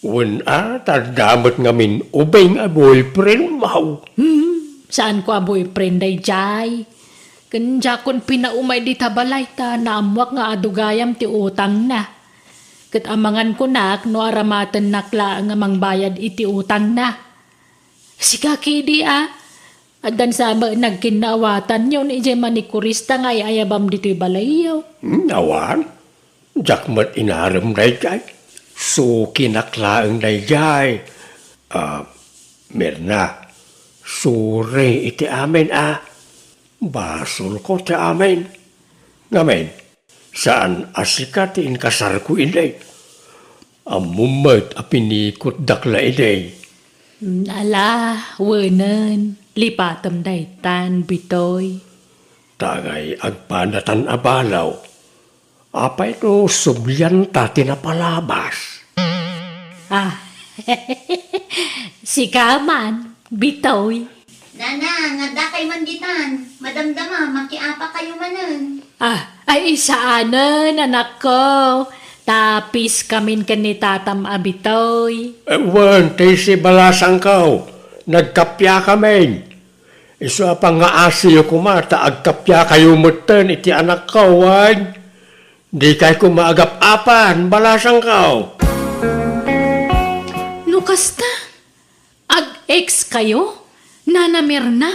Wen a, ta adda met ngamin ubing a boyfriend mo. Hmm, saanko a boyfriend daydiay. Ken diakon pinaumay dita balay ta naammoak nga adu gayam ti utangna. Ket amangan kunak no aramatennak laeng a mangbayad iti utangna. Sika kadi a, addan sa met nagkinnaawatanyo ni idiay manikurista nga ay-ayabam ditoy balayyo. Hmm, awan. Diak met inarem daydiay. Sukinak laeng daydiay. Ah, Mirna, sorry iti amin a. Basolko ti amin. Ngamin, saan a sika ti inkasarko idi. Ammom met a pinikutdak la idi. Mm, ala, wenen, lipatem daytan, Bitoy. Tangay agpadatan a balaw. Apay no sublianta ti napalabas? Ah, sika man, Bitoy. Nana, nga adda kay man ditan. Madamdama, makiapa kayo manen. Ah, ay, saanen, anakko. Ta peace kamin ken ni tatam a Bitoy. Eh, wen, ti si balasangko. Nagkappia kamin. Isu a pangngaasiyo koma ta agkappia kayo metten iti anakko, wen? Dikay koma agap-apan, balasangko. No kasta, ag-ex kayo, Nana Mirna?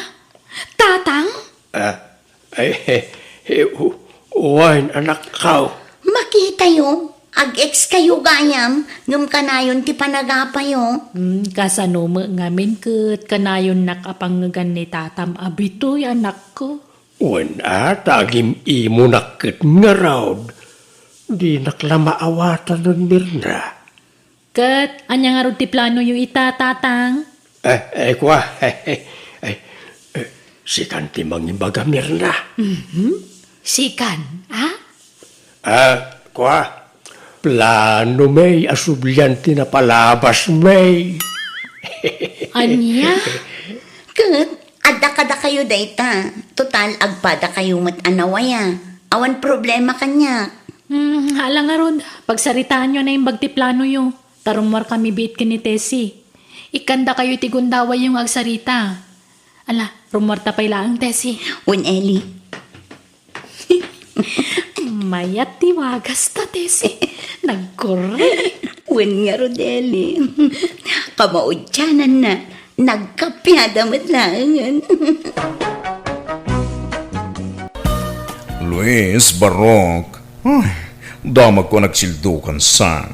Tatang? Ah, ay, eh, eh, u-, wen, anakko. Makitayo, ag-ex kayo gayam, ngem kanayon ti panagapayo. Hmm, kasano met ngamin ket kanayonnak a pangngegan ni tatam a Bitoy, anakko? Wen a, ta agim-imonak ket ngarud. Dinak la maawatanen, Mirna. Ket ania ngarud ti planoyo ita, Tatang? Eh, eh, kua, eh, eh, eh, sikan ti mangibaga, Mirna. Mhm. Sikan, a? Ah, kua, plano mi a sublian ti napalabas mi. Ania? Ket adda kadakayo dayta. Total, agpada kayo met a nawaya. Awan problema kaniak. Hmm, ala ngarud, pagsaritaanyo a naimbag ti planoyo. Ta rummuarkami biit ken ni Tessie. Ikkandakayo iti gundawayyo nga agsarita. Ala, rummuarta pay laeng, Tessie. Wen, Eli. Mayat ti wagasta, Tessie. Nagkurre. Wen ngarud, Eli. Kamaudiananna, nagkappiada met laengen. Luis, Barok. Ay, damagko a nagsildukan sa.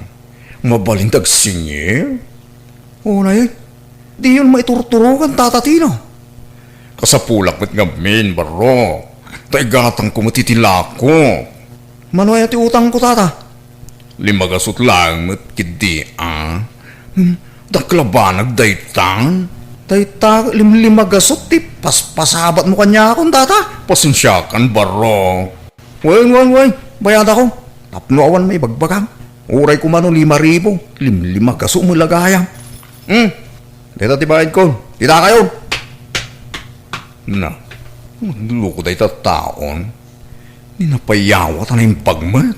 Mabalin ti agsingir? Unay, diyon maiturturokan, Tata Tino. Kasapulak met ngamin, Barok. Ta igatangko met iti lako. Mano aya ti utangko, Tata? Lima gasut laeng met ketdi, a? Hmm, dakkel a banag dayta? Dayta limlima gasut ti paspasabatmo kaniakon, Tata. Pasensiakan, Barok. Wen, wen, wen, bayadakon. Tapno awan maibagbagam. Uray koma no lima ribu, limlima gasut met la gayam. Hmm, dayta ti bayadko. Dita kayo. Na, nagloko dayta taon. Ni napayawat a naimbag met.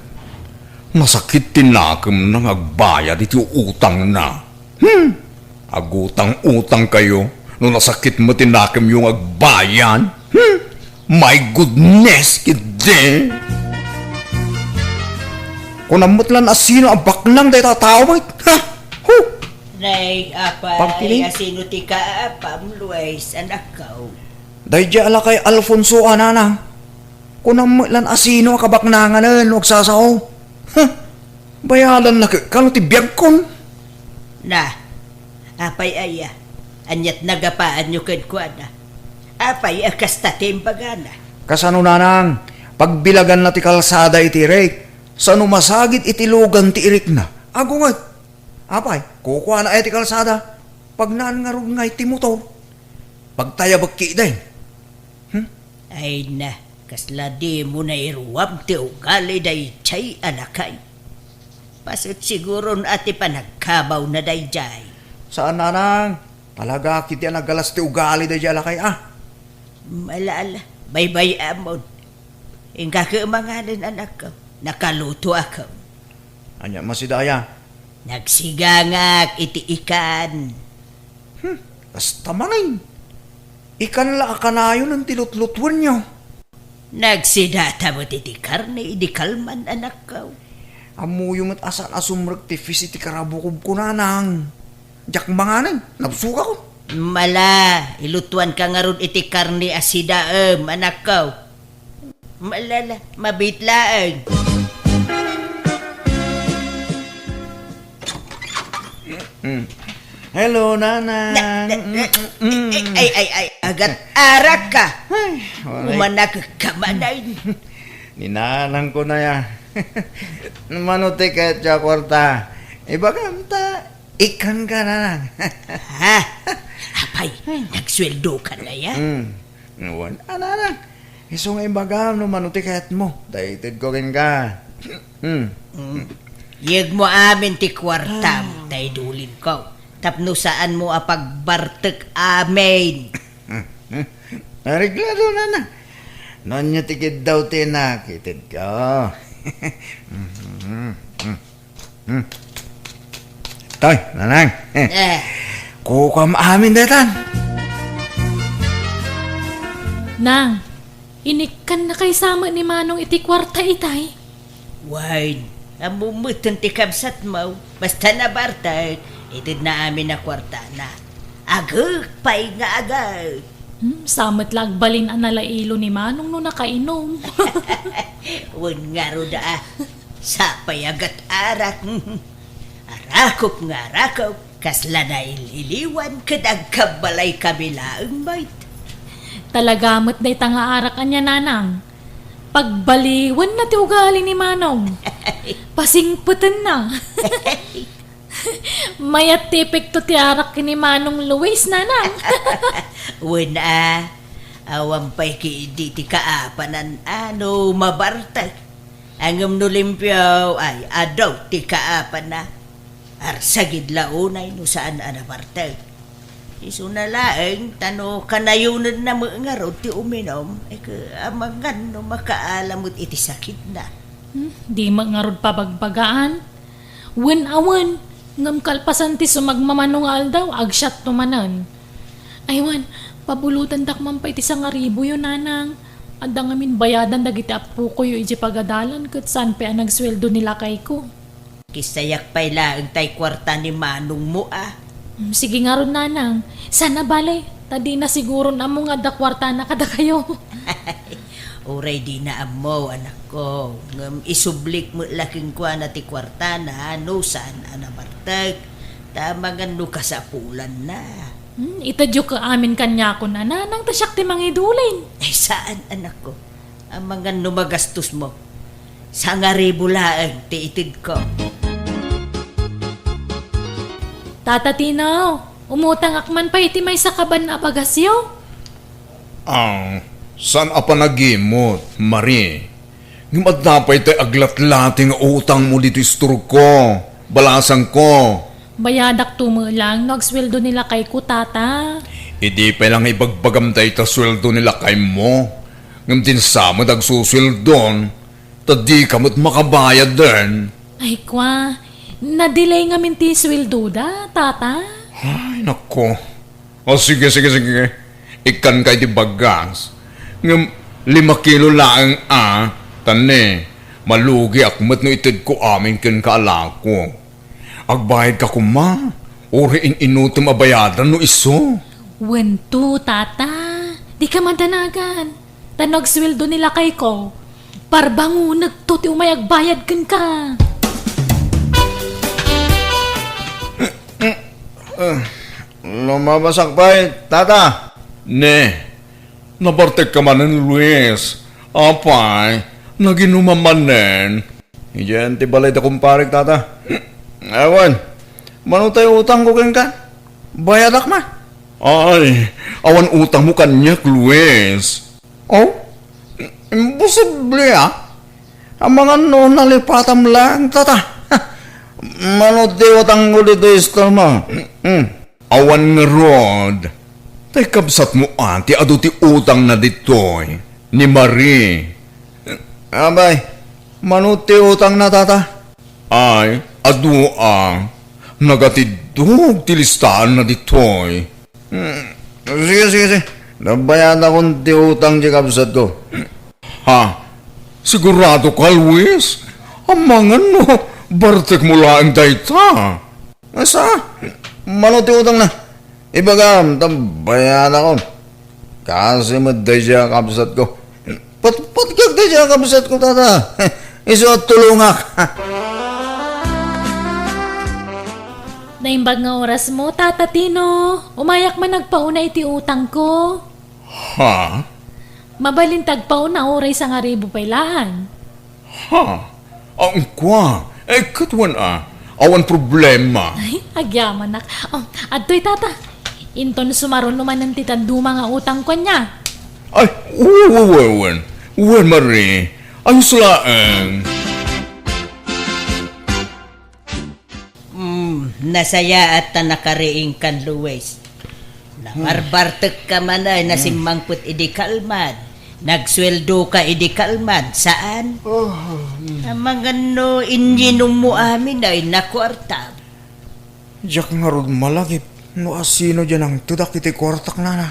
Nasakit ti nakemna nga agbayad iti utangna. Hmm! Agutang-utang kayo, No nasakit met ti nakemyo nga agbayad, hmm? My goodness, ketdi! Kunam met lan a sino a baknang dayta a tao met. Ha? Hu! Nay, apay, Pagtiling? Asino ti kaapam, Luis, anakko? Daydiay a lakay Alfonso a nanang. Kunam met lan a sino a kabaknanganen no agsasao. Huh! Bayadan la ket kano ti biagkon. Na, apay aya? Aniat nagapaanyo kenkuana? Apay a kasta ti imbagana? Kasano, nanang? Pagbilaganna ti kalsada iti irik. Sano masagid iti lugan ti irikna? Agunget. Apay, kukuana aya ti kalsada? Pagnaan ngarud ngay ti motor? Pagtayabek ketdi. Hmm? Ay na, kasla dimo nairuam ti ugali daydiay a lakay. Paset siguron a ti panagkabawna daydiay. Saan, nanang. Talaga ketdi a nagalas ti ugali daydiay a lakay, a. Malala, baybay-amon. Inka ket manganen, anakko. Nakalutoakon. Ania masida aya? Nagsigangak iti ikan. Hmm, kasta manen. Ikan la a kanayon ti lutlutuenyo. Nagsidata met iti karne idi kalman, anakko. Ammoyo met a saan a sumrek ti fish iti karabukobko, nanang. Diak manganen, nabsogakon. Mala, ilutuanka ngarud iti karne a sidaem, anakko. Malala, mabiit laeng. Mm. Hello, nanang. Na, na, na, Mm, mm, mm. Ay, ay, ay, agat arak ka. Ay, wala. Umanak ka manen. Ni nanangko na ya. Mano ti ket ti kuarta? Ibagam ta, ikan ka, nanang. Ha? Apay, nagsueldo ka na ya? Mm. Wen, a, nanang. Isu nga ibagam no mano ti kayatmo. Daytedko kenka. Hmm. Mm. Yegmo amin ti kuartam, tay dulinko. Tapno saanmo a pagbartek amin. Areglado, nanang. No ania ti kiddaw ti inak, itedko. Hmm. Toy, nanang. Eh. Kukuam amin daytan. Nang, inikkannakay sa met ni Manong iti kuarta itay? Wen, ammom metten ti kabsatmo. Basta nabartek, itedna amin a kuartana. Agek pay nga agek. Hmm, sa met la agbalin a nalailo ni Manong no nakainom. Wen ngarud a, sapay a gat-arak. Arakop nga arakop, kasla naililiwan ket agkabbalay kami laeng met. Talaga met dayta nga arak ania, nanang. Pagbaliwenna ti ugali ni Manong. Pasingpetenna. Mayat ti epekto ti arak ken ni Manong Luis, nanang. Wen a, awan pay ketdi ti kaapanan a no mabartek. Ngem no limpio, ay, adu ti kaapanna. Arsagid la unay no saan a nabartek. Isuna laeng, ta no kanayonenna met ngarud ti uminom, ay, amangan no makaala met iti sakitna. Hmm, di met ngarud pabagbagaan. Wen a wen, ngem kalpasan ti sumagmamano nga aldaw, agsiatto manen. Ay wen, pabulotendak man pay ti sangaribuyo, nanang. Adda ngamin bayadan dagiti appokoyo idiay pagadalan ket saan pay a nagsueldo ni lakayko. Kisayak pay laeng tay kuarta ni manongmo a. Mm, sige ngarud, nanang. Saan a bale, ta dina siguron ammo nga adda kuartana kadakayo. Uray dina ammo, anakko, ngem isublik met la kenkuana ti kuartana no saan a nabartek, ta amangan no kasapulanna. Hmm, itedyo ket amin kaniakon a nanang ta siak ti mangidulin. Ay, saan, anakko. Amangan no magastosmo. Sangaribu laeng ti itedko. Tata Tino, umutangak man pay iti maysa kaban a bagasyo? Ah, saan a panagimot, Marie? Ngem adda pay tay aglatlati nga utangmo ditoy istorko, balasangko. Bayadakto met laeng no agsueldo ni lakayko, tata. Idi pay la nga ibagbagam dayta sueldo ni lakaymo, ngem dinsa met agsusueldon, ta dika met makabayaden. Ay, kua, na-delay ngamin ti sueldoda, tata. Ay, nako. O, sige, sige, sige. Ikkanka iti bagas. Ngem lima kilo laeng a, ta ne, malugiak met no itedko amin kenka a lako. Agbayadka koma, uray in-inutem a bayadan no isu. Wen to, Tata. Dika madanagan. Ta no agsueldo ni lakayko, parbangonekto ti umay agbayad kenka. Ah, lumabasak pay, Tata. Ne, nabartekka manen, Luis. Apay, naginumam manen. Idiay ti balay da kumparek, Tata. Awan, mano tay utangko kenka? Bayadak man. Ay, awan utangmo kaniak, Luis. Oh? Imposible, ah. Amangan no nalipatam lang, Tata. Mano ti utangko ditoy istormo? Hmm. Awan ngarud. Tay kabsatmo a ti adu ti utangna ditoy, ni Marie. Abay, mano ti utangna, Tata? Ay, adu a. Nagatiddog ti listaanna ditoy. Hmm, sige, sige, sige. Nabayadakon ti utang ti kabsatko. Ha? Sigurado ka, Luis? Amangan no bartekmo laeng dayta. Asa? Mano ti utangna? Ibagam, ta bayanakon. Kasi met daydiay a kabsatko. Patpatgak daydiay a kabsatko, Tata. Isu a tulongak. Naimbag nga orasmo, Tata Tino. Umayak man agpauna iti utangko. Ha? Mabalin ti agpauna uray sangaribu pay laeng. Ha? Ang kwa? Eh, ket wen a. Awan problema. Ay, agyamanak. Oh, adtoy, Tata. Inton sumaruno manen ti dadduma nga utangko ania. Ay, wen, wen, wen, wen. Wen, Marie. Ayos laeng. Mm, nasayaat ta nakariingkan, Luis. Nabarbartekka man ay nasimmangpet idi kalman. Nagsueldoka idi kalman, saan? Oh, mm. Amangan no inyinummo amin ay nakuarta. Diak ngarud malagip no asino diay nangtedak iti kuartak, Nana.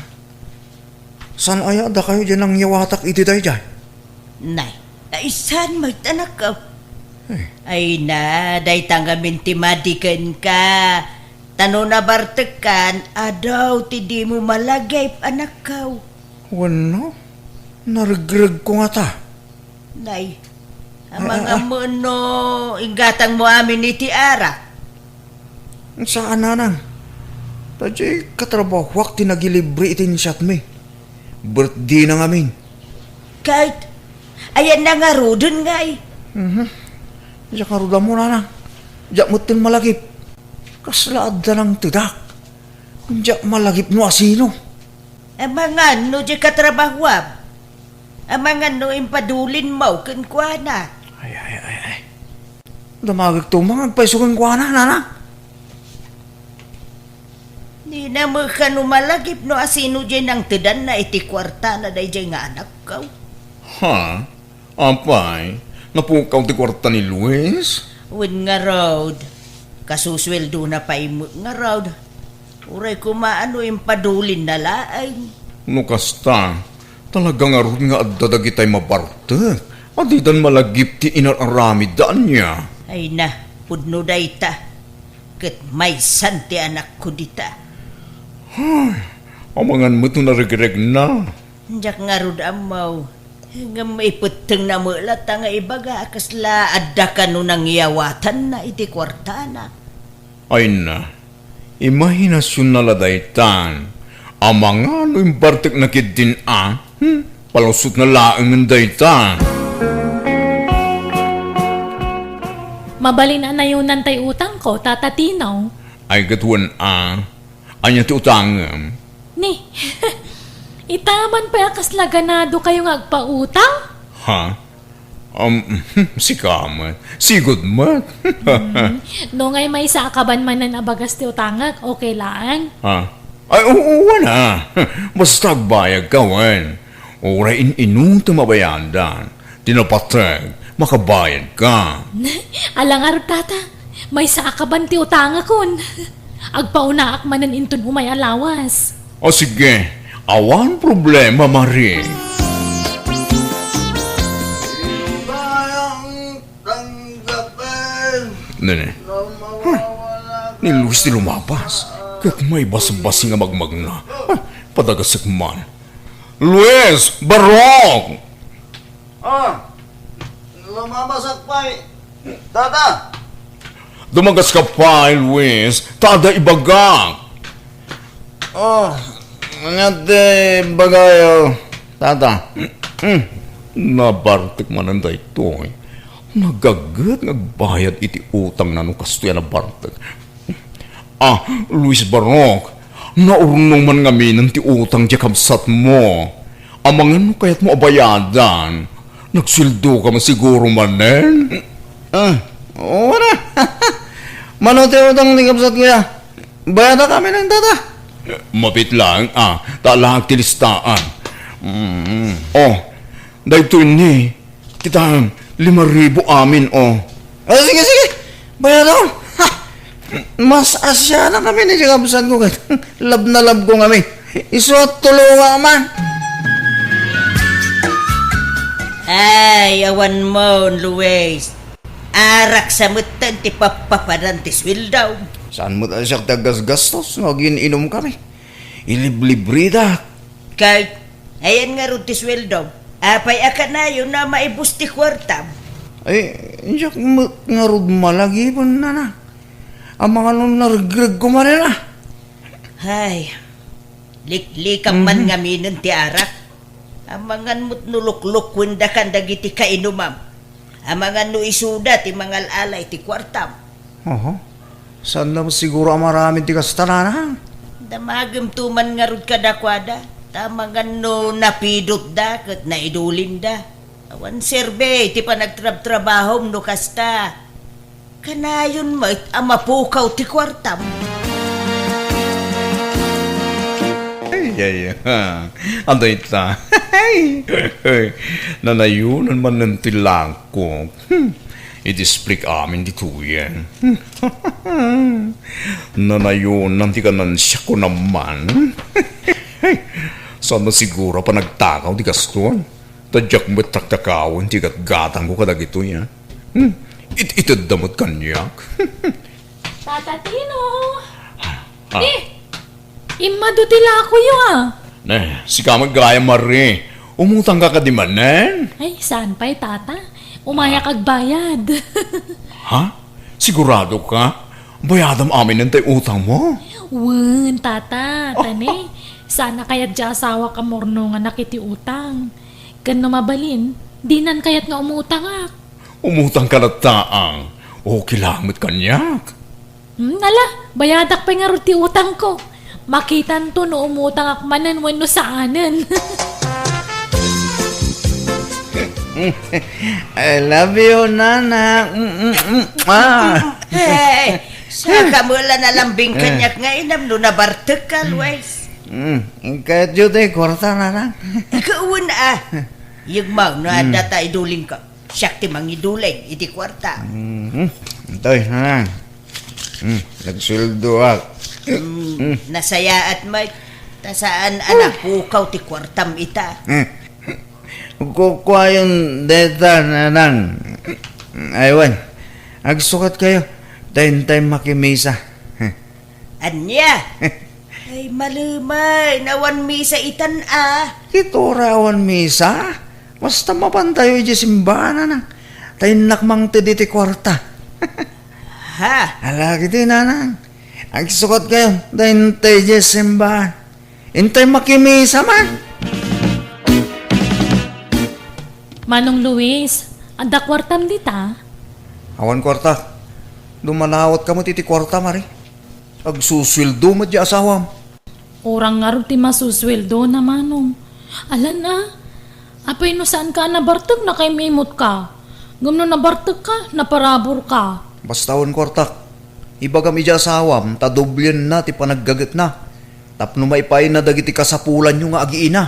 Saan aya a dakayo diay nangyawatak iti daydiay? Nay, ay saan met, anakko? Eh. Ay na, dayta ngamin ti madi kenka. Ta no nabartekkan, adu ti dimo malagip, anakko. Wenno, naregregko ngata. Nay, amangan no inggatangmo amin iti arak. Saan, Nanang. Ta diay katrabahoak ti nagilibre iti insyatmi. Birthday na ngamin. Ket, ayanna ngaruden ngay? Mhm. Diak ngarud ammo, Nanang. Diak metten malagip. Kasla adda nangtedak. Diak malagip no asino. Amangan no diay katrabahoam. Amangan no impadulinmo kenkuana. Ay, ay, ay, ay. Damagekto man nga agpayso kenkuana, Nana. Dina met kano malagip no asino diay nangtedanna iti kuartana daydiay nga anakko. Ha? Apay, napukaw ti kuarta ni Luis? Wen ngarud, kasusueldona pay met ngarud. Uray koma no impadulinna laeng. No kasta, talaga ngarud nga adda dagitay mabartek a didan malagip ti inar-aramidda ania. Ay na, pudno dayta. Ket maysan ti anakko dita. Ay, amangan met no naregregna. Diak ngarud ammo. Ngem ipettengna met latta nga ibaga a kasla adda kano nangyawatanna iti kuartana. Ay na, imahinasionna la daytan. Amangan no imbartekna ketdin a, hmm, palusotna laengen dayta. Mabalin a nayonan tay utangko, Tata Tino. Ay, ket wen a. Ania ti utangem? Ni, ita man pay a kasla ganadokayo nga agpautang? Ha? Um, sika met. Sigud met. Hmm, no ngay maysa a kaban manen a bagas ti utangek, okay laeng? Ha? Ay, oo, wen a. Basta agbayadka, wen. Uray in-inutem a bayadan, ti napateg, makabayadka. Ala ngarud, Tata. Maysa a kaban ti utangakon. Agpaunaak manen inton umay a lawas. O sige, awan problema, Mari. Nene. Huh. Ni Luis ti lumapas. Ket maibasbasi nga magmagna. Huh. Padagasek man. Luis! Barok! Ah, lumamasak pay, Tata. Dumagaska pay, Luis, ta adda ibagak. Oh, ania ti ibagayo, Tata? Hmm, nabartek manen daytoy. Nagaget nga agbayad iti utangna no kastoy a nabartek. Ah, Luis Barok, naurnong man ngaminen ti utang ti kabsatmo. Amangan no kayatmo a bayadan. Nagsueldoka man siguro manen? Ah, oo na. Mano ti utang ti kabsatko ya? Bayadak amin, Tata. Mapit lang, ah, ta alaak ti listaan. Mm. Oh, daytoy ni, Kita, lima ribu amin, oh. Ah, sige, sige. Bayadon. Ha! Mas asya na kami ni kabsatko ket love na love ko kami. Isu a tulunga man. Ay, awan mo, Luis. Arak sa metten ti pappapadan ti sueldo. Saan met a siak ti aggasgastos no agin-inom kami? Iliblibridak. Kay, ayan ngarud ti sueldo. Apay a kanayon a maibus ti kuartam? Ay, diak met ngarud malagipen, nana. Amangan no naregregko manen a. Hay, liklikam man Mhm. ngaminen ti arak. Amangan met no luklukuendakan dagiti kainumam. Amangan no isuda ti mangal-alay ti kuartam. Oho. Saan na siguro a maaramid ti kasta, nana? Damagem tuman ngarud kadakuada. Ta amangan no napidotda ket naidulinda. Awan serbi ti panagtrabtrabahom no kasta. Kanayon met a mapukaw ti kuartam. Ay, ay, ha. Ano ita? Nanayonan man ti langkok. Hmm. Iti split amin ditoyen. Nanayonan ti kanansiak ko naman. Saan na siguro a panagtakaw ti kastoy? Ta diak met taktakawen ti gatgatangko kadagitoy, a? Hmm. It-itedda met kaniak. Tata Tino! Ah. Eh! Immadu ti lakoyo, a! Ne, sika met gayam, Mari. Umutangka kadi manen? Ay, saan pay, Tata. Umayak Ah. agbayad. Ha? Sigurado ka? Bayadam aminen tay utangmo? Wen, Tata. Tane, saan a kayat ti asawak a murnonganak iti utang. Ken no mabalin, dinan kayat nga umutangak. Umutangka latta, a. Okay lang met kaniak. Hmm, ala, bayadak pay ngarud ti utangko. Makitanto no umutangak manen wenno saanen. I love you, nana. Mm, mm, mm. Ah. Hey, saka mo la nalambing Eh. kaniak nga inam no nabartek ka, Luis. Mm, kayatyo ti kwarta, nana? Ikaw na, a. Yegmaw no Mm. adda ta iduling ka. Siak ti mangiduling iti kuarta. Mhm. Intoy, nanang. Hmm, nagsueldoak. Hmm, Hmm. nasayaat met. Ta saan a napukaw ti kuartam ita. Hmm. Kukuayon deta, nanang. Aywan. Agsukat kayo. Ta intay makimisa. Ania? Ay, malemay, awan misa itan a. Ket uray awan misa, basta mapantayo idiay simbaan, nanang. Ta innak mangted iti kuarta. Ha? Ala, kiti, nanang. Agsukat kayo, ta intay idiay simbaan. Intay makimisa man. Manong Luis, adda kuartam dita? Awan kuarta. Dumalawat ka met iti kuarta, Mari. Agsusueldo met ti asawam. Urang ngarud ti masusueldona, Manong. Alan a, apay no saanka a nabartek, nakaim-imot ka. Ngem no nabartek ka, naparabur ka. Basta awan kuartak. Ibagam iti asawam ta doblienna ti panaggagetna tapno maipaayna dagiti kasapulanyo nga agiina.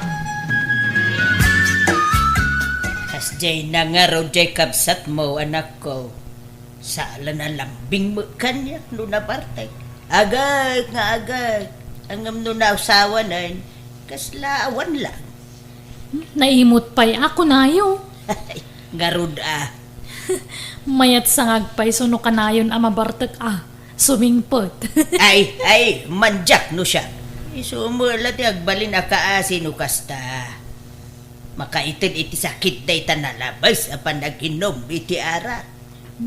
Kasdiay nangarud diay kabsatmo, anakko. Saan a nalambing met kaniak no nabartek. Agek nga agek. Ngem no nausawanen, kasla awan lang. Naimot pay a kunayo. Ngarud a. Mayat sangag pay so no kanayon a mabartek a sumingpet. Ay, ay, mandiak no siak. Isu met la ti agbalin a kaasi no kasta. Makaited iti sakit dayta nalabes a panag-inum iti arak.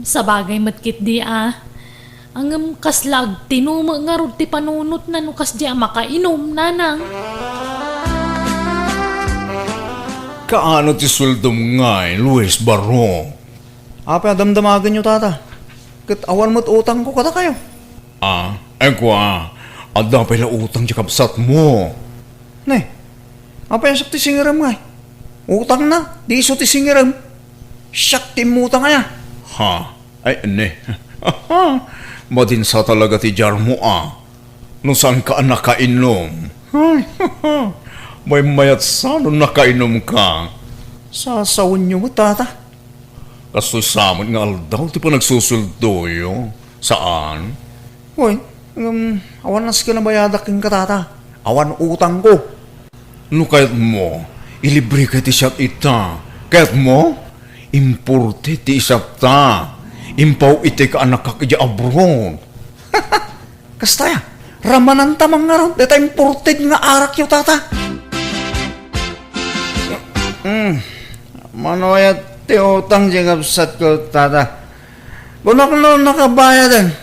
Sabagay met ketdi a. Ngem kasla agtinumek ngarud ti panunotna no kasdi a makainum, nanang. Kaano ti sueldom ngay, Luis Barong? Apay a damdamagenyo, tata? Ket awan met utangko kadakayo. Ah, ay kua, adda pay la utang ti kabsatmo. Ne, apay a siak ti singirem ngay? Utangna, di isu ti singirem. Siak ti immutang aya. Ha? Ay, ne. Madinsa talaga ti diarmo a. No saanka a nakainom. Ay, maymayat sa no nakainumka. Sasawenyo met, tata. Kastoy sa met nga aldaw ti panagsusueldoyo. Saan? Hoy, ngem, awan nasken a bayadak kenka, tata. Awan utangko. No kayatmo, ilibreka iti siat ita. Kayatmo? Imported ti isatta. Impaw iti kaanakak idiay abroad. Kasta aya, ramananta mangngarud dayta imported nga arakyo, tata. Hmm, mano aya ti utang ti kabsatko, tata? Kunak no nakabayaden?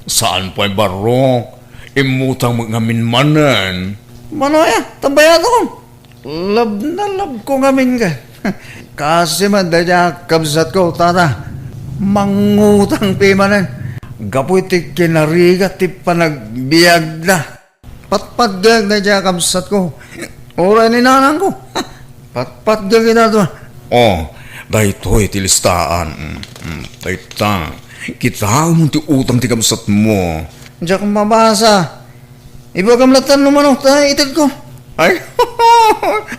Saan pay, Barok. Immutang met ngamin manen. Mano aya, ta bayadakon. Love na love ko ngamin ka. Kasi man, dayta kabsatko, tata. Mangutang pay manen. Gapu iti kinarigat ti panagbiagda. Patpatgek dayta kabsatko. Uray ni nanangko. Patpatgek ita. Oh, daytoy ti listaan. Mm, mm, dayta. Kitaem ti utang ti kabsatmo. Diak mabasa. Ibagam latta no mano ta itedko. Ay,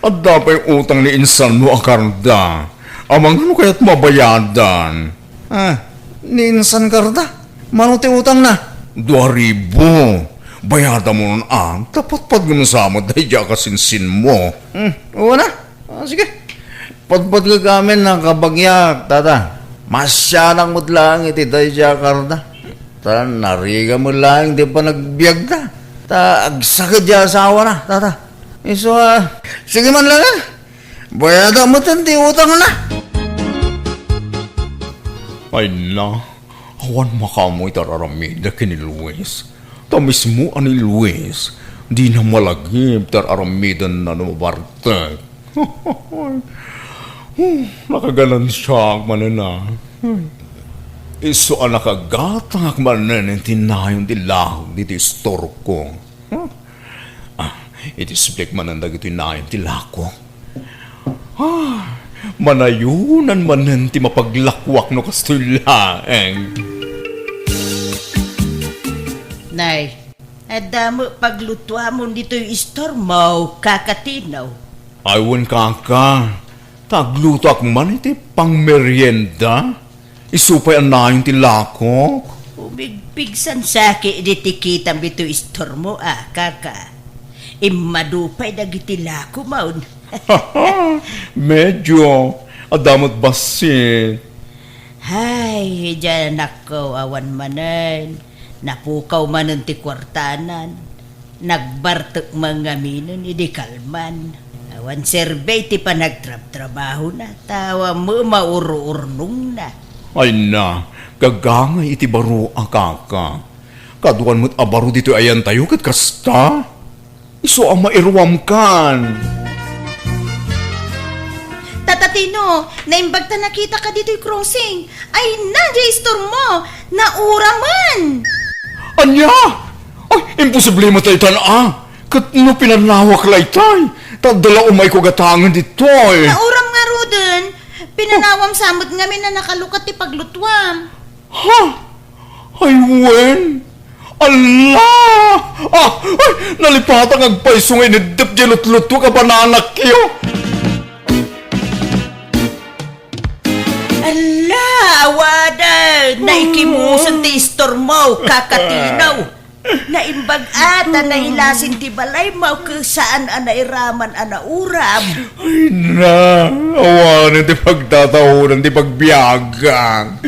adda pay utang ni insanmo a karda. Amangan no kayatmo a bayadan. Ah, ni insan karda? Mano ti utangna? Dua ribu. Bayadamon a, ta patpatgem sa met dayta a kasinsinmo. Hmm, wen a. Ah, sige. Patpatgek amin a kabagiak, tata. Masianak met laeng iti dayta a karda. Ta narigat met laeng ti panagbiagda. Ta agsakit ti asawana, tata. Isu a, sige man laeng. Bayadak met ti utangna. Ay na, awan makaammo iti ar-aramidek ken ni Luis. Ta mismo a ni Luis, dina malagip ti ar-aramidenna no mabartek. Hmm, nakaganansiak manen a. Hmm. Isu a nakagatangak manen iti nayon ti lahok ditoy istorko. Hmm. Ah, iti siblik manen dagitoy nayon ti lahok. Ah, manayonan manen ti mapaglakoak no kastoy laeng. Nay, adda met paglutuamon ditoy istormo, Kaka Tino. Ay, wen, kaka, ta aglutoak man iti pangmerienda. Isu pay a nayon ti lakok. Umigpigsan saki idi ti kitam ditoy istormo a, kaka. Immadu pay dagiti lakomon. Medyo, adda met bassit. Hay, idiay anakko, awan manen. Napukaw manen ti kuartanan. Nagbartek man ngaminen idi kalman. Awan serbi ti panagtrabtrabahona, ta awan met maururnongna. Ay na, gagangay iti baro a kaka. Kaduan met a baro ditoy ayantayo ket kasta. Isu a mairuamkan. Tata Tino, naimbag ta nakitaka ditoy crossing. Ay na, diay istormo. Nauramen! Ania? Ay, imposible met dayta a. Ket no pinanawak laytay, ta adda la umayko gatangen ditoy. Nauram ngaruden. Pinanawam sa met ngamin a nakalukat ti paglutuam. Ha? Ay, wen? Ala! Ah, ay, nalipatak nga agpayso nga ineddep diay lutlutuak a bananakyo. Ala, awanen! Naikibusen ti istormo, Kaka Tino. Naimbag a ta nailasin ti balaymo ket saan a nairaman a nauram. Ay na, awanen ti pagtataonan ti pagbiagak.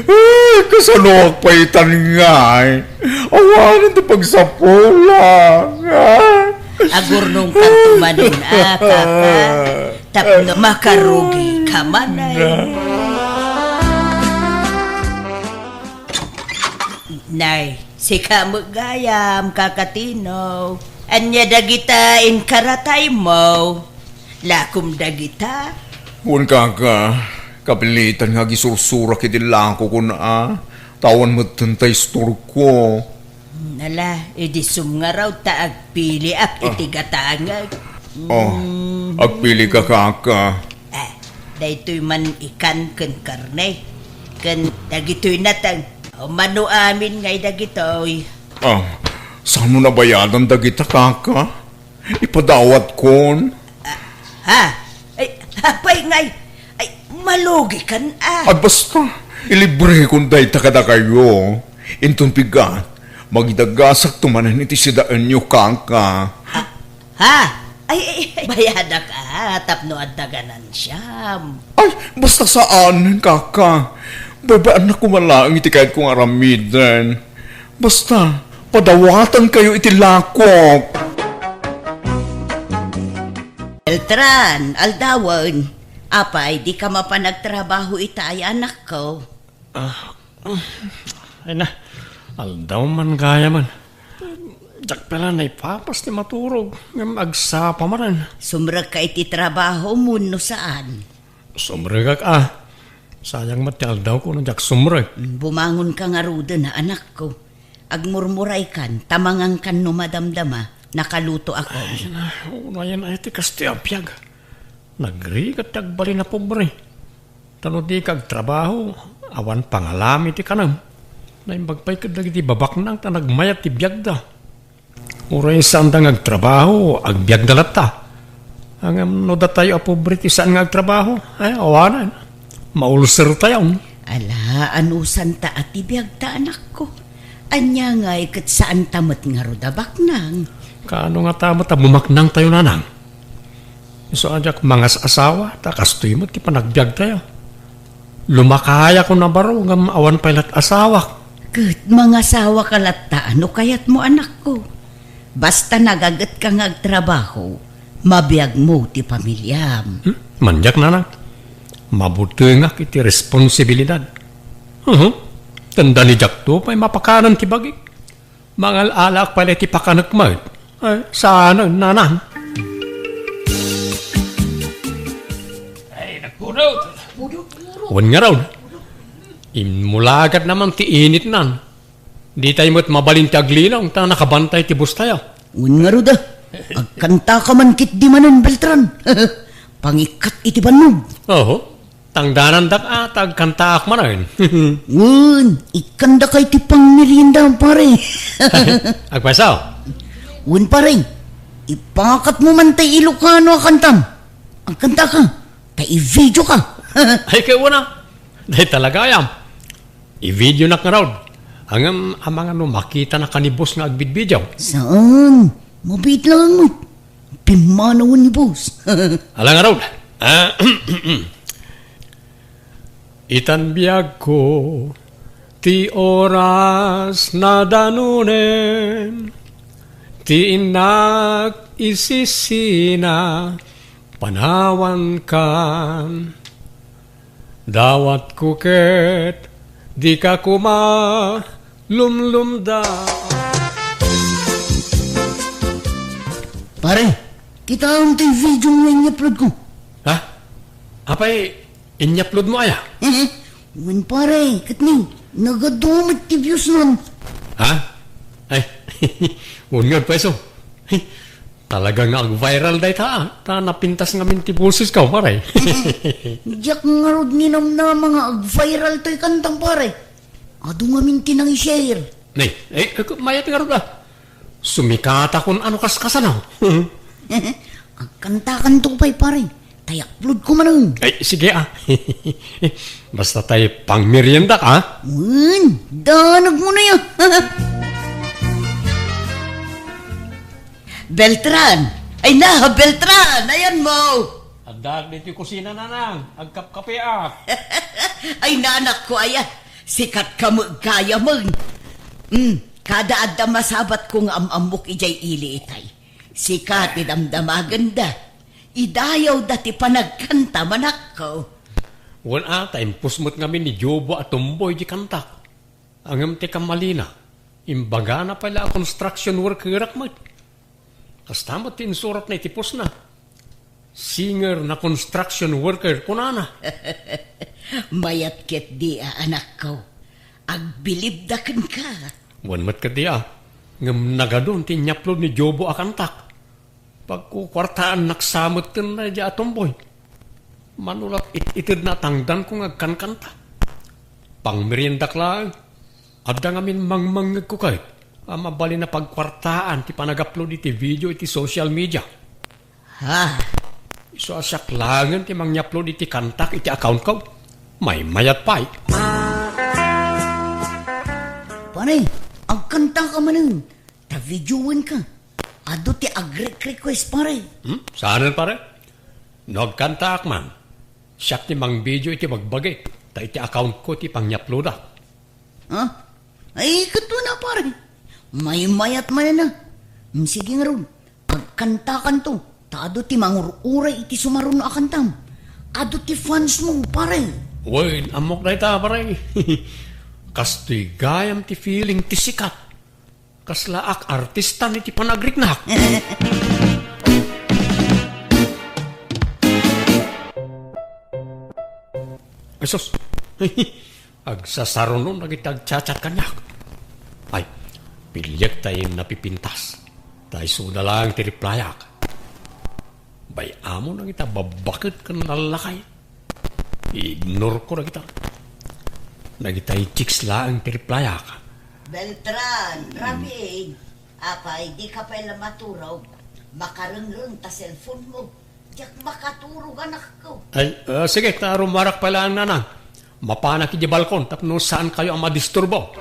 Ay, kasanoak pay itan ngay? Awanen ti pagsapulak. Ah. Agurnongkanto manen a, kaka, tapno makarugika manen. Nay, sika met gayam, Kaka Tino. Ania dagita inkarataymo? Lakom dagita? Wen, kaka, kapilitan nga agisursurak iti lakokon a, ta awan metten ta istorko. Hmm, ala, idi sumngarud ta agpiliak iti gatangek. Oh, hmm. Agpilika, kaka. Ah, daytoy man ikan ken karne, ken dagitoy nateng. O, mano amin ngay dagitoy. Ah, sano nabayadan dagita, kaka? Ipadawatkon. Ah, ha? Ay, apay ngay? Ay, malugikan a. Ay, basta, ilibrekon dayta kadakayo. Inton pigat, magidagasakto manen iti sidaenyo, kaka. Ah, ha? Ay, ay, ay, bayadak a, tapno adda ganan siam. Ay, basta saan, kaka. Baybay-annak koma laeng iti kayatko nga aramiden. Basta, padawatankayo iti lakok. Beltran, aldawen. Apay, dika mapan agtrabaho ita ay anakko? Ah, ay na, aldaw man gayamen. Diak pay la naipapas ti maturog, ngem agsapa manen. Sumrekka iti trabahom wenno saan? Sumrekak a. Sayang met ti aldawko no diak sumrek. Bumangonka ngaruden a, anakko. Agmurmuraykan, ta mangankan no madamdama, nakalutoakon. Ay na, unayen ay ti kastoy a biag. Nagrigat ti agbalin a pobre. Ta no dika agtrabaho, awan pangalami ti kanem. Naimbag pay ket dagiti babaknang ta nagmayat ti biagda. Uray saanda nga agtrabaho, agbiagda latta. Ngem no datayo a pobre ti saan nga agtrabaho, ay, awanen. Maulsertayo. Ala, anusanta a ti biagta, anakko. Ania ngay ket saanta met ngarud a baknang? Kaano ngata met a bumaknangtayo, nanang? Isu a diak mangas-asawa, ta kastoy met ti panagbiagtayo. Lumakayakon a baro ngem awan pay lat asawak. Ket mangasawaka latta no kayatmo, anakko. Basta nagagetka nga agtrabaho, mabiagmo ti pamiliam. Hmm? Mandiak, nanang. Mabutengak iti responsibilidad. Uhum. Tanda ni diakto pay mapakanen ti bagik. Mangal-alaak pay la iti pakanek met. Ay, saan, nanang? Ay, nagpudot. Wen ngarud, immulagat naman ti initnan. Ditay met mabalin ti aglinaw, ta nakabantay ti bustayo. Wen ngarud a, agkantaka man ketdi manen, Beltran. Pangikkat iti bannog. Oho. Tangdanandak a, ta agkantaak manen. Wen, ikkandaka iti pangmerienda, pare. Agpayso? Wen, pare. Ipakatmo man tay Ilocano a kantam. Agkantaka, ta i-videoka. Ay, kay una. Dayta la gayam. I-videonak ngarud. Ngem amangan no makitana ka ni boss nga agbidbidio. Saan? Mabiit laeng met. Pimmanawen ni boss. Ala ngarud. Ah, itan biagko, ti oras nadanunen, ti innak isisina, panawankan. Dawatko ket dika koma lumlumda. Pare, kitaem ti video nga inyupload ko. Ha? Apay, inyupload mo aya? Eh, wen pare, ket ni, nagadu met ti views nun. Ha? Ay, wen nga, pweso. Talaga nga ag-viral dayta, ah. Ta napintas ngamin ti bosesko, pare. Diak ngarud ninamnama nga ag-viral toy kantang, pare. Adu ngamin ti nang-share. Nay, eh, eh, mayat ngarud, ah. Sumikatakon ano kaskasano. Agkantakanto pay, pare. Tay upload ko manen. Ay, sige, ah. Basta tay pangmeriendak, ah. Wen, danag mo na ya. Beltran! Ay na, Beltran! Ayanmo! Addaak ditoy kusina, nanang. Agkapkapeak. Ay, nanakko, aya. Sikat ka met gayamen. Hmm, kada adda masabatko nga am-ammok idiay ili itay. Sikat ti damdamagenda. Idayawda ti panagkanta, manakko. Wen a, ta impus met ngamin ni Jobo a tumboy di kantak. Ngem ti kamalina, imbagana pay la a construction workerak met. Kasta met ti insuratna iti postna. Singer na construction worker, kunana. Mayat ketdi a, anakko. Agbilibda kenka. Wen met ketdi a, ngem nagadun ti inyapload ni Jobo a kantak. Pagkukuartaannak sa metten daydiay a tumboy. Mano la it-itedna a tangdanko nga agkankanta. Pangmeriendak laeng. Adda ngamin mangmangngegko ket a mabalin a pagkuartaan ti panag-upload iti video iti social media. Ha? Isu a siak laengen ti mangya-upload iti kantak iti accountko. Maymayat pay. Pare, agkantaka manen. Ta videoenka. Adu ti agre-request, pare. Hmm? Saanen, pare? No agkantaak man, siak ti mangvideo iti bagbagi, ta iti accountko ti pangya-uploadak. Ha? Ay, ket wen a, pare. Maymayat manen a. Hmm, sige ngarud. Agkantakanto. Ta adu ti mangur-uray iti sumaruno a kantam. Adu ti fansmo, pare. Wen, ammok dayta, pare. Kastoy gayam ti feeling ti sikat. Kaslaak artistan iti panagriknak. Ay, sus. Agsasaruno dagiti agchat-chat kaniak. Ay, piliek ta inna pipintas. Ta isuda laeng ti replyak. Bay-amo dagita babbaket ken lallakay. I-ignoreko dagita. Dagitay chicks laeng ti replyak. Beltran, hmm. Rabiin, apay, dika pay la maturog? Makarengreng ta cellphone mo. Diak makaturog, anakko. Ay, ah, sige, ta rumarak pay laeng, nanang. Mapanak iti balkon tapno saankayo a madisturbo.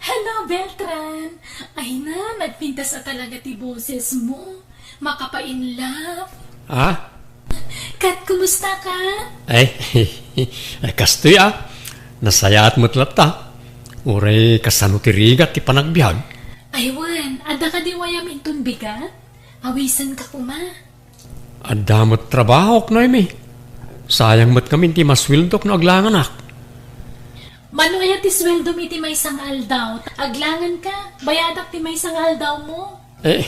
Hello, Beltran! Ay na, nagpintas a talaga ti boses mo. Makapa-in love. Ha? Kat, kumusta ka? Ay, ay, kastoy a. Nasayaat met latta. Uray kasano ti rigat ti panagbiag? Ay, wen, adda kadi wayam inton bigat? Awisenka koma. Adda met trabahok, Noemi. Sayang met ngamin ti masueldok no aglanganak. Mano aya ti sueldom iti maysa nga aldaw? Aglanganka, bayadak ti maysa nga aldawmo. Eh,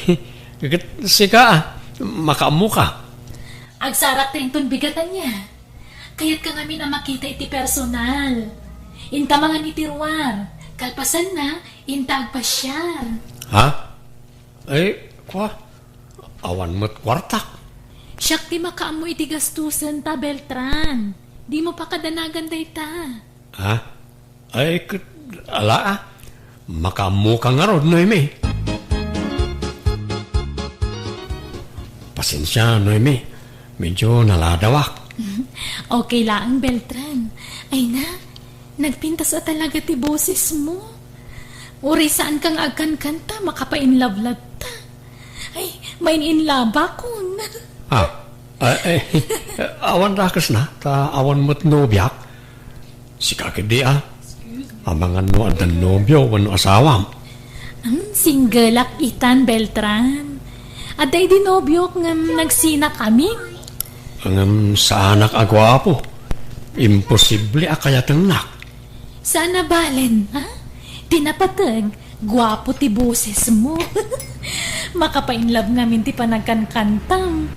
ket sika, a, makaammoka. Agsarakta inton bigat ania. Kayatka ngamin a makita iti personal. Inta mangan iti ruar. Kalpasanna, inta agpasiar. Ha? Ay, kua, awan met kuartak. Siak ti makaammo iti gastusen ta, Beltran. Dimo pakadanagan dayta. Ha? Ay, ket, ala, a. Makaammoka ngarud, Noemi. Pasensia, Noemi. Medyo naladawak. Okay laeng, Beltran. Ay na, nagpintas a talaga ti bosesmo. Uray saanka nga agkankanta, makapa-in love latta. Ay, main-in-love-akon. Ah, ah, eh, awan dakesna, ta awan met nobiak. Sika ketdi, a. Amangan no adda nobio wenno asawam. Hmm, single-ak itan, Beltran. Adda idi nobiok ngem nagsinakami. Ngem saanak a guapo. Imposible a kayatengnak. Saan a balen, ha? Ti napateg, guapo ti bosesmo. Makapa-in love ngamin ti panagkankantam.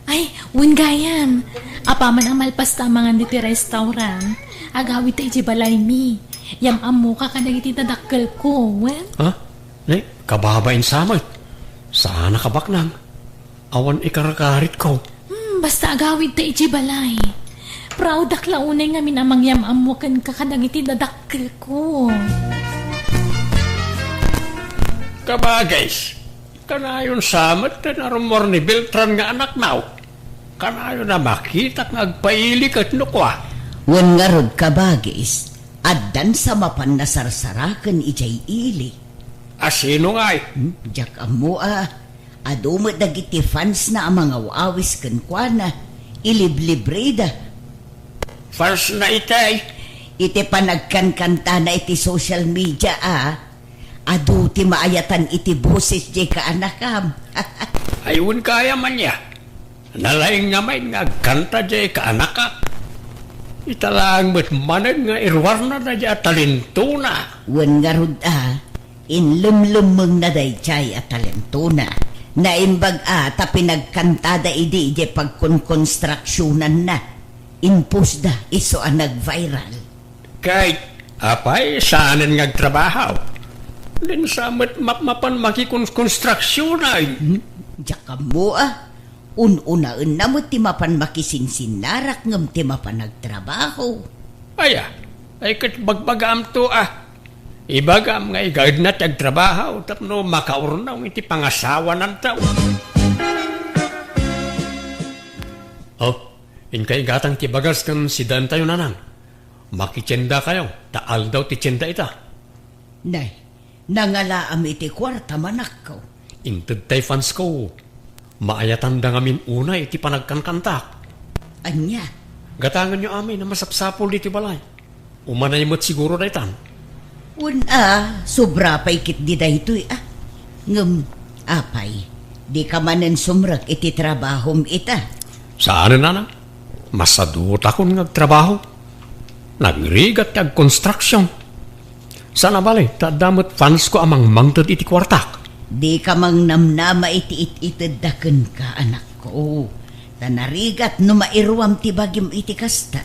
Ay, wen gayam. Apaman a malpasta a mangan ditoy restaurant, agawidta idiay balaymi. Yam-ammoka kadagiti dadakkelko, wen? Ha? Ne, kababain sa met. Saanak a baknang. Awan ikarkaritko. Hmm, basta agawidta idiay balay. Proudak la unay ngamin a mangyam-ammo kenka kadagiti dadakkelko. Kabagis, kanayon sa met ti narummuar ni Beltran nga anakna. Kanayon a makitak nga agpaili ket no kua. Wen ngarud, kabagis, addan sa mapan nasarsaraken idiay ili. A sino ngay? Hmm, diak ammo a. Adu met dagiti fans na a mangaw-awis kenkuana. Iliblibrida. Fans na itay? Iti panagkankantana iti social media a. Adu ti maayatan iti boses diay kaanakam. Ay, wen kaya man ya. Nalaing nga main nga agkanta diay kaanakak. Ita laeng met manen nga iruarna daydiay a talentona. Wen ngarud a, inlemlemmengna daydiay a talentona. Naimbag a ta pinagkantada idi idiay pagkonkonstruksionanna. Inpostda isu a nag-viral. Kay, apay, saanen nga agtrabaho? Wen sa met mapmapan makikonstruksiona. Hmm? Diak ammo a. Un-unaenna met ti mapan makisinsinnarak ngem ti mapan agtrabaho. Aya, ay ket bagbagaamto a. Ibagam nga igaedna ti agtrabaho tapno makaurnaw iti pangasawananto. Oh, inka igatang ti bagas ken sidaentayo, nanang. Makitiendakayo, ta aldaw ti tienda ita. Nay, nangalaam iti kuartam, anakko. Inted tay fansko. Maayatanda ngamin unay iti panagkankantak. Ania? Gatangenyo amin a masapsapul ditoy balay. Umanay met siguro daytan. Wen a, sobra pay ketdi daytoy a. Ngem, apay, dika manen sumrek iti trabahom ita? Saanen, nanang. Masadutakon nga agtrabaho. Nagrigat ti agkonstruksion. Saan a bale, ta adda met fansko a mangmangted iti kuartak. Dika mangnamnama iti it-itedda kenka, anakko. Ta narigat no mairuam ti bagim iti kasta.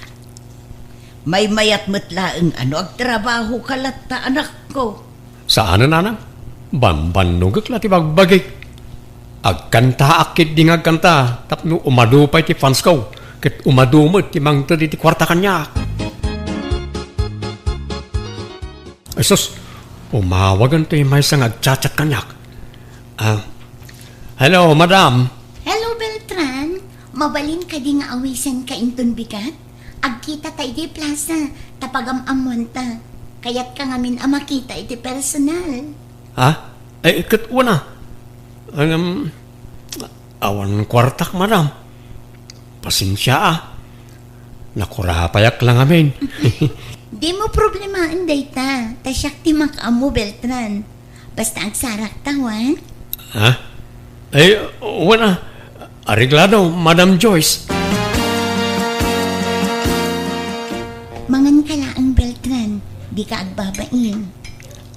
Maymayat met laeng a no agtrabahoka latta, anakko. Saanen, nanang. Bambannogek la ti bagbagik. Agkantaak ketdi nga agkanta tapno umadu pay ti fansko ket umadu met ti mangted iti kuarta kaniak. Ay sus, umawagen toy maysa nga agchat-chat kaniak. Ah, hello, madam. Hello, Beltran. Mabalin kadi nga awisenka inton bigat? Agkitata idiay plaza, ta pagam-ammoanta. Kayatka ngamin a makita iti personal. Ha? Ay, ket wen a. Ngem, awan kuartak, madam. Pasensia a. Nakurapayak la ngamin. Dimo problemaen dayta, ta siak ti makaammo, Beltran. Basta agsarakta, wen? Ha? Ay, wen a. Areglado, Madam Joyce. Manganka laeng, Beltran. Dika agbabain.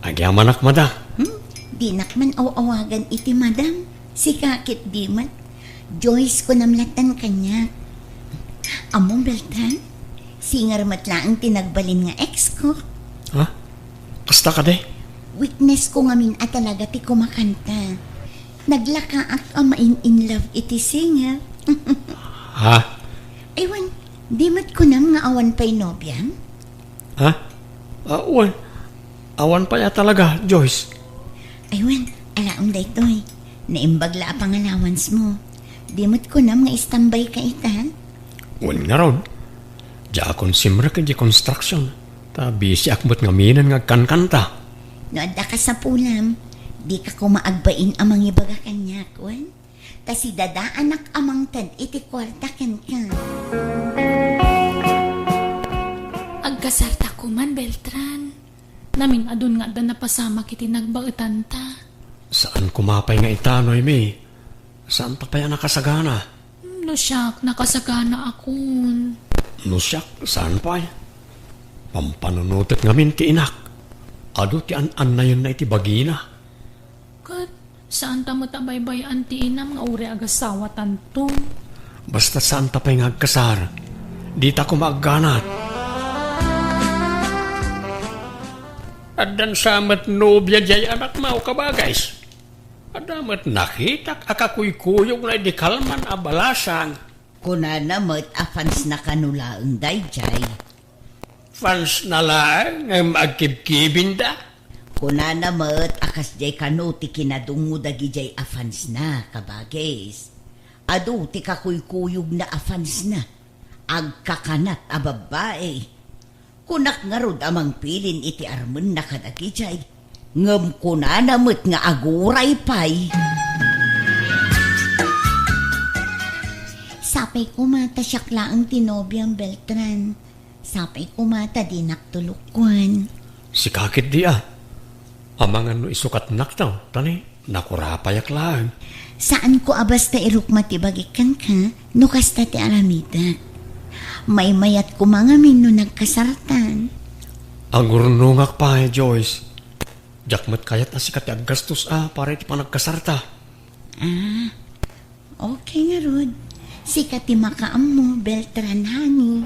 Agyamanak, madam. Hmm? Dinak man aw-awagan iti madam. Sika ketdi met. Joyce, kunam lattan kaniak. Ammom, Beltran? Singer met laeng ti nagbalin nga ex ko. Ha? Kasta kadi? Weakness ko ngamin a talaga ti kumakanta. Naglakaak a main-in love iti singer. Ha? Ay wen, di met kunam nga awan pay nobiam? Ha? Ah, wen, awan pay a talaga, Joyce. Ay wen, alaem daytoy. Naimbag la a pangalawansmo. Di met kunam nga istambay ka ita? Wen ngarud, diakon simrek idiay construction, ta bisiak met ngaminen nga agkankanta. No adda kasapulam, dika koma agbain a mangibaga kaniak, wen? Ta sidadaanak a mangted iti kuarta kenka. Agkasarta koman, Beltran. Namin-adun nga adda napasamak iti nagbaetanta. Saan koma pay nga ita, Noemi. Saanta pay a nakasagana. No siak, nakasaganaakon. No siak, saan pay. Pampanunotek ngamin ti inak. Adu ti an-annayenna iti bagina. Ket saanta met a baybay-an ti inam nga uray agasawatanto. Basta saanta pay nga agkasar, dita koma agganat. Addan sa met nobia diay anakmo, kabagis. Adda met nakitak a kakuykuyogna idi kalman a balasang. Kunana met a fansna kano laeng daydiay. Fansna laeng ngem agkibkibinda? Kunana met a kasdiay kano ti kinadungngo dagidiay a fansna, kabagis. Adu ti kakuykuyogna a fansna. Agkakanat a babbai. Kunak ngarud a mangpilin iti armenna kadagidiay. Ngem kunana met nga aguray pay. Sapay koma ta siak laeng ti nobiam, Beltran. Sapay koma ta dinak tulukuan. Sika ketdi a. Amangan no isukatnakto, ta ni, nakurapayak laeng. Saanko a basta irukma ti bagik kenka, no kasta ti aramidek. Maymayat koma ngamin no nagkasartan. Agurnongak pay, Joyce. Diak met kayat a sika ti aggastos a para iti panagkasarta. Ah, okay ngarud. Sika ti makaammo, Beltran, honey.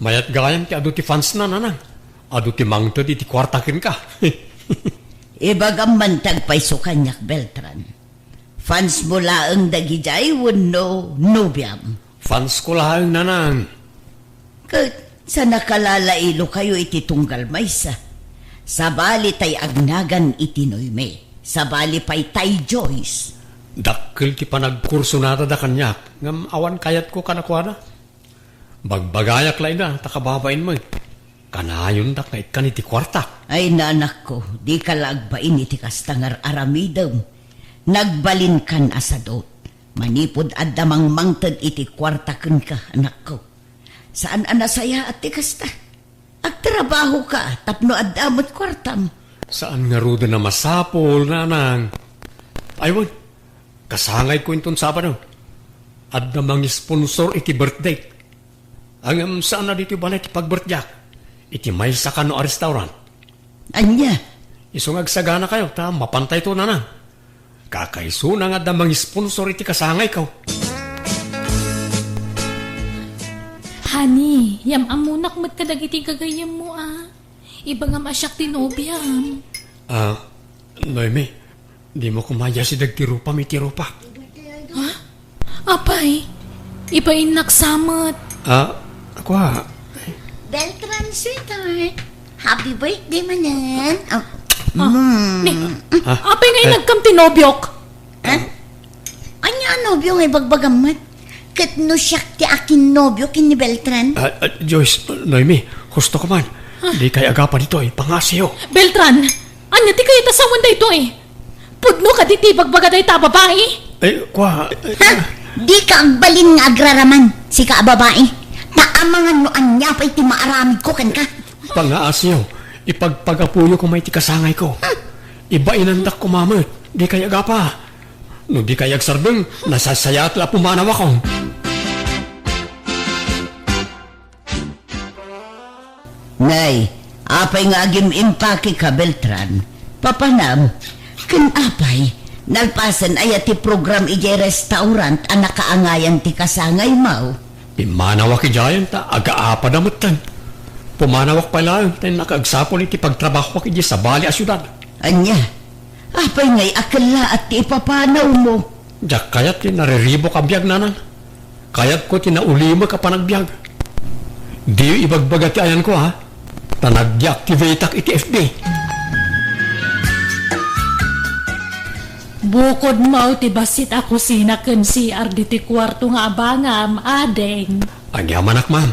Mayat gayam ti adu ti fansna, nanang. Adu ti mangted iti kuarta kenka. Ibagam man ti agpayso kaniak, Beltran. Fansmo laeng dagidiay wenno nobiam? Fansko laeng, nanang. Ket sa nakalalailo kayo iti tunggal maysa, sabali tay agnagan iti Noemi, sabali pay tay Joyce. Dakkel ti panagkursonada da kaniak, ngem awan kayatko kadakuada. Bagbagayak la ida, ta kababain met. Kanayondak nga ikkan iti kuartak. Ay, nanakko, dika la agbain iti kasta nga ar-aramidem. Nagbalinkan a sadut. Manipud adda mangmangted iti kuarta kenka, anakko. Saan a nasayaat ti kasta. Agtrabahoka tapno adda met kuartam. Saan ngaruden a masapul, nanang. Ay, wen, kasangayko inton Sabado. Adda mangisponsor iti birthday. Ngem saan a ditoy balay ti pagbirthday-ak. Iti maysa kano a restaurant. Ania? Isu nga agsaganakayo, ta mapantayto, nanang. Kakaisuna nga adda mangisponsor iti kasangayko. Honey, yam-ammonak met kadagiti gagayyemmo a. Ibagam a siak ti nobiam. Ah, Noemi, dimo koma yasideg ti rupam iti rupak. Ha? Apay, ibainnak sa met. Ah, kua. Beltran, sweetheart. Happy birthday manen. Ah, Ah, mm. Ni, Ah, apay nga eh. Inagkam ti nobiok? Ha? Ania a nobio nga ibagbagam met? Ket no siak ti akinnobio ken ni Beltran? Ah, ah, Joyce, Noemi, husto ka man. Ah. Dikay agapa ditoy, pangasiyo. Beltran, ania ti kayat a sawen daytoy? Pudno kadi ti ibagbaga dayta a babai? Ay, kua. Ha? Dika agbalin nga agraraman, sika a babai. Ta amangan no ania pay ti maaramidko kenka. Pangaasiyo, ipagpagapuyo koma iti kasangayko. Ibainandak koma met, dikay agapa. No dikay agsardeng, nasasayaat la a pumanawakon. Nay, apay nga agim-impake ka, Beltran? Papanam, ken apay, nalpasen aya ti program idiay restaurant a nakaangayan ti kasangaymo? Pimmanawak idiayen ta agaapada metten. Pumanawak pay laeng ta innak agsapul iti pagtrabahoak idiay sabali a siudad. Ania? Apay ngay a kellaat ti ipapanawmo? Diak kayat ti nariribuk a biag, nanang. Kayatko ti naulimek a panagbiag. Diyo ibagbaga ti ayanko, ha? Ta nag-deactivateak iti F B. Bukodmo ti bassit a kusina ken C R ditoy kuarto nga abangam, ading. Agyamanak, ma'am.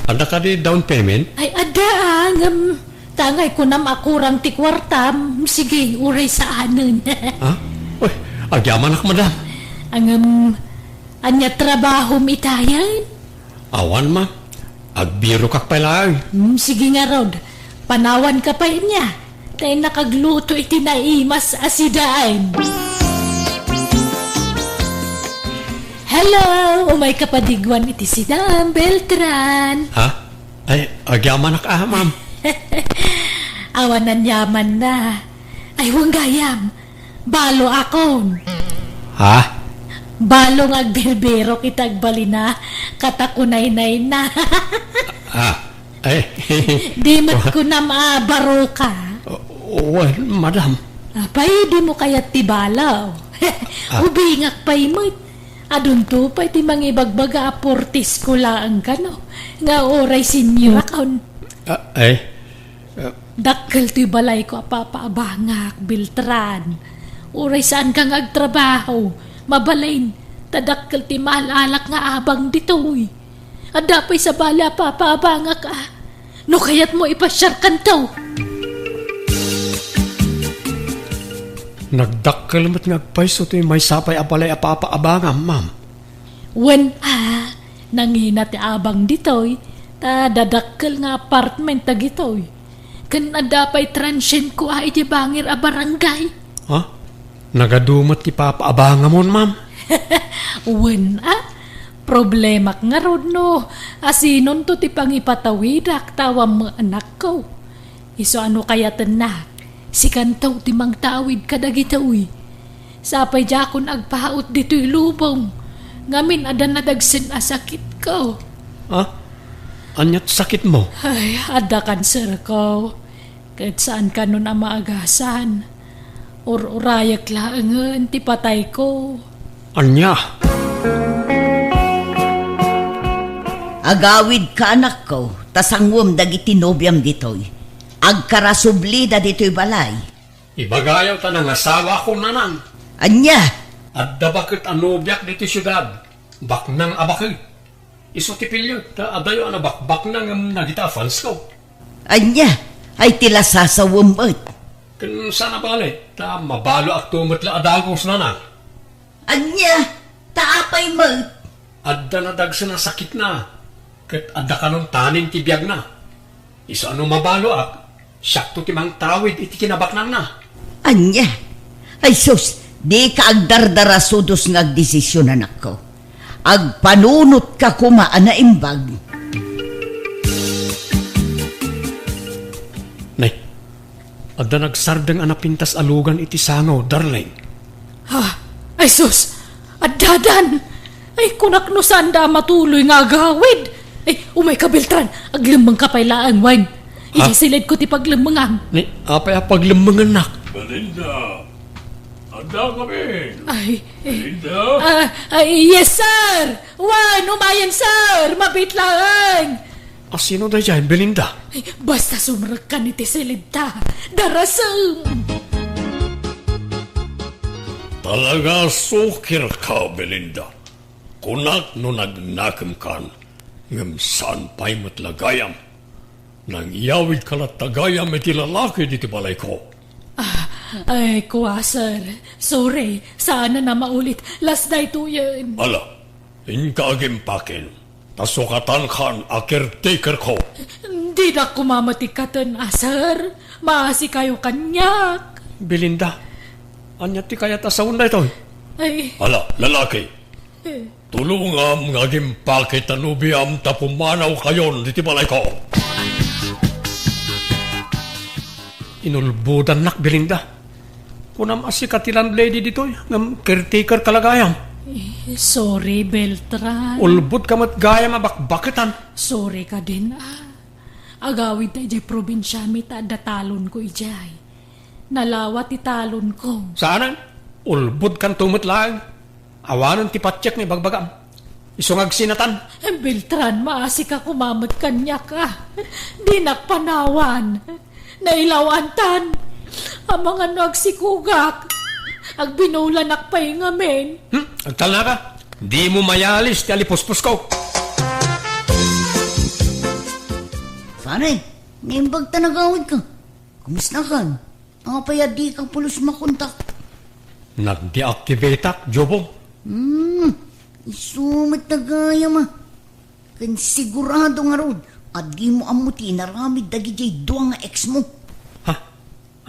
Adda kadi down payment? Ay, adda, ah, ngem ta ngay kunam a kurang ti kuartam, sige, uray saanen. Ha? Uy, agyamanak, madam. Ngem, ania trabahom itayen? Awan, ma. Agbirokak pay laeng. Hmm, sige ngarud. Panawanka pay nia. Ta innak agluto iti naimas a sidaen. Hello! Umay ka padiguan iti sidaem, Beltran. Ha? Ay, agyamanak a, ma'am. Awan aniamanna. Ay, wen gayam. Baloakon. Ha? Balo nga agbirbirok iti agbalina, ket kunaynayna. Ah, ay. Di met kunam a baroka. Wen, madam. Apay, dimo kayat ti balo? Ah. Ubingak pay met. Adunto pay ti mangibagbaga a portisko laeng kano, nga uray seniorakon. Ah, ay. Ah. Dakkel toy balayko a papaabangak, Beltran. Uray saanka nga agtrabaho, mabalin, ta dakkel ti maal-alak nga abang ditoy. Adda pay sabali a papaabangak a. No kayatmo, ipasiarkanto. Nagdakkel met nga agpayso ti maysa pay a balay a papaabangam, ma'am. Wen a, nangina ti abang ditoy, ta dadakkel nga apartment dagitoy. Ken adda pay transientko a idiay bangir a barangay. Ha? Nagadu met ti papaabangamon, ma'am? Wen a, problemak ngarud no asinonto ti pangipatawidak ta awan met anakko. Isu a no kayatennak, sikanto ti mangtawid kadagitoy. Sapay diakon agpaut ditoy lubong, ngamin adda nadagsen a sakitko. Ha? Ania ti sakitmo? Ay, adda kanserko. Ket saan kanon a maagasan. Ur-urayek laengen ti patayko. Ania? Agawidka, anakko, ta sanguem dagiti nobiam ditoy. Agkarasublida ditoy balay. Ibagayo ta nangasawakon, nanang. Ania? Adda baket a nobiak ditoy siudad. Baknang a baket. Isu ti piliek, ta adayo a nabakbaknang ngem dagita a fansko. Ania? Ay ti lasasawem met. Ken saan a bale, ta mabaloakto met la a dagus, nanang. Ania? Ta apay met? Adda nadagsen a sakitna, ket adda kanon tanin ti biagna. Isu a no mabaloak, siakto ti mangtawid iti kinabaknangna. Ania? Ay sus, dika agdardarasudos nga agdesisyon, anakko. Agpanunotka koma a naimbag. Nay, adda nagsardeng a napintas a lugan iti sango, darling. Ha? Ay sus! Addadan! Ay, kunak no saanda a matuloy nga agawid! Ay, umayka, Beltran! Aglemmengka pay laeng, wen. Ha? Idiay silidko ti paglemmengam. Ni, apay a paglemmengennak? Belinda! Adda kami! Ay, eh, Belinda? Ah, ay, yes, sir! Wen, umayen, sir! Mabiit laeng! Asino daydiay, Belinda? Basta sumrekkan iti silidta, darasem! Talaga a sukirka, Belinda. Kunak no nagnakemkan, ngem saan pay met la gayam. Nangyawidka latta gayam iti lalaki ditoy balayko. Ah, ay, kua, sir. Sorry, saanen a maulit. Last daytoyen. Ala, inka agimpaken. Ta sukatankan a caretakerko. Dinak koma met ikkaten a, sir. Maasikayo kaniak. Belinda, ania ti kayat a sawen daytoy? Ay. Ala, lalaki. Eh. Tulongam nga agimpake ta nobiam ta pumanawkayon ditoy balayko. Inulbodannak, Belinda. Kunam a sika ti landlady ditoy, ngem caretakerka la gayam. Eh, sorry, Beltran. Ulbodka met gayam a bakbaketan. Sorry kadin, ah. Agawidta idiay probinsiami ta adda talonko idiay. Nalawa ti talonko. Saanen? Ulbodkanto met laeng. Awanen ti patiek nga ibagbagam. Isu nga agsinatan. Beltran, maasika koma met kaniak, ah. Dinak panawan. Nailawantan. Amangan no agsikogak. Agbinulanak pay ngamin. Hmm? Agtalnaka? Dimo mayalis ti alipuspusko. Pare, naimbag ta nagawidka. Kumustakan? Apay a dika pulos makontak? Nag-deactivateak, Jobo. Hmm, isu met gayam a. Ken sigurado ngarud a dimo ammo ti inaramid dagidiay dua nga ex mo. Ha?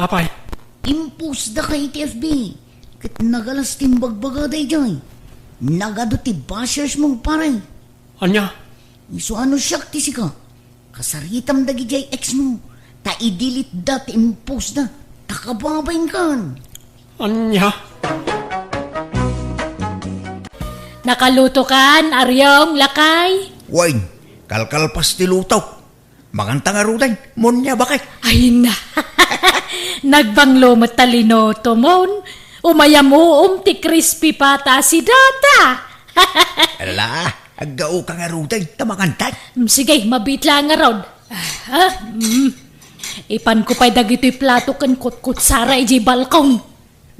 Apay? Impost daka iti F B. Ket nagalas ti imbagbagada idiay. Nagadu ti bashers mo, pare. Ania? Isu a no siak ti sika, kasaritam dagidiay ex mo, ta i-delete da ti impost da, ta kababainkan. Ania? Nakalutokan, Ariong, lakay? Wen, kalkalpas ti lutok. Makanta ngaruden, monia bakek. Ay na. Nagbanglo met ta linutomon. Umayam uom ti crispy pata a sidata. Ala, aggaoka ngaruden ta makantan. Mm, sige, mabiit la ngarud. Ah, ah, mm. Ipanko pay dagitoy plato ken kutkutsara idiay balkon.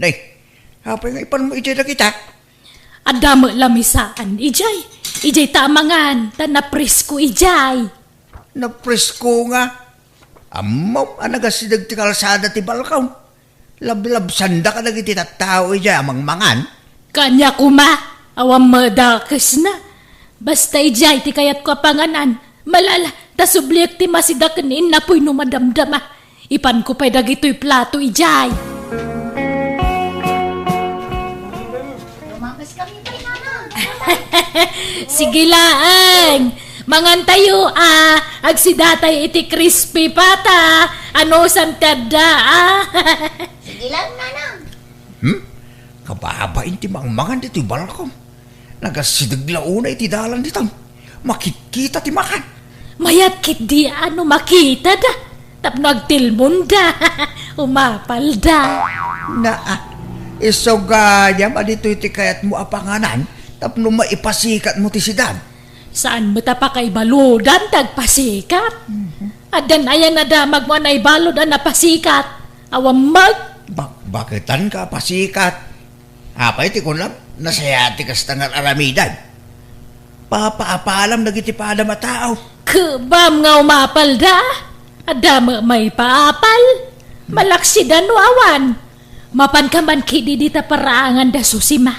Nay, apay nga ipanmo idiay dagita? Adda met lamisaan idiay. Idiay ta amangan, ta napresko idiay. Napresko nga. Ammom a nagasideg ti kalsada ti balkon. Lablabsanda kadagiti tattao idiay a mangmangan. Kaniak koma, awan madakesna. Basta idiay ti kayatko a panganan, malala, ta subliek ti masida ken innapoy no madamdama. Ipanko pay dagitoy plato idiay. Lumapas kami pay, Nanang. Sige laeng. Mangantayo, ah, agsidatay iti crispy pata. Ano san ti adda, ah? Sige lang, Nanang. Hmm? Kababain ti mangmangan ditoy balkon. Nagasideg la unay iti dalan dita. Makitkita ti makan. Mayat ketdi a no makitada. Tapno agtilmonda. Umapalda. Naa, isu gayam a ditoy ti kayatmo a panganan tapno maipasikatmo ti sidad. Saan met a pakaibaludan ti agpasikat? Mhm. Addan aya nadamagmo a naibalud a napasikat? Awan met. Bak-, baketanka a pasikat. Apay ti kunam, nasayaat ti kasta nga ar-aramidan? Papaapalam dagiti padam a tao. Kebam nga umapalda. Adda met maipaapal. Malaksid a no awan. Mapanka man ketdi dita paraangan da Susima.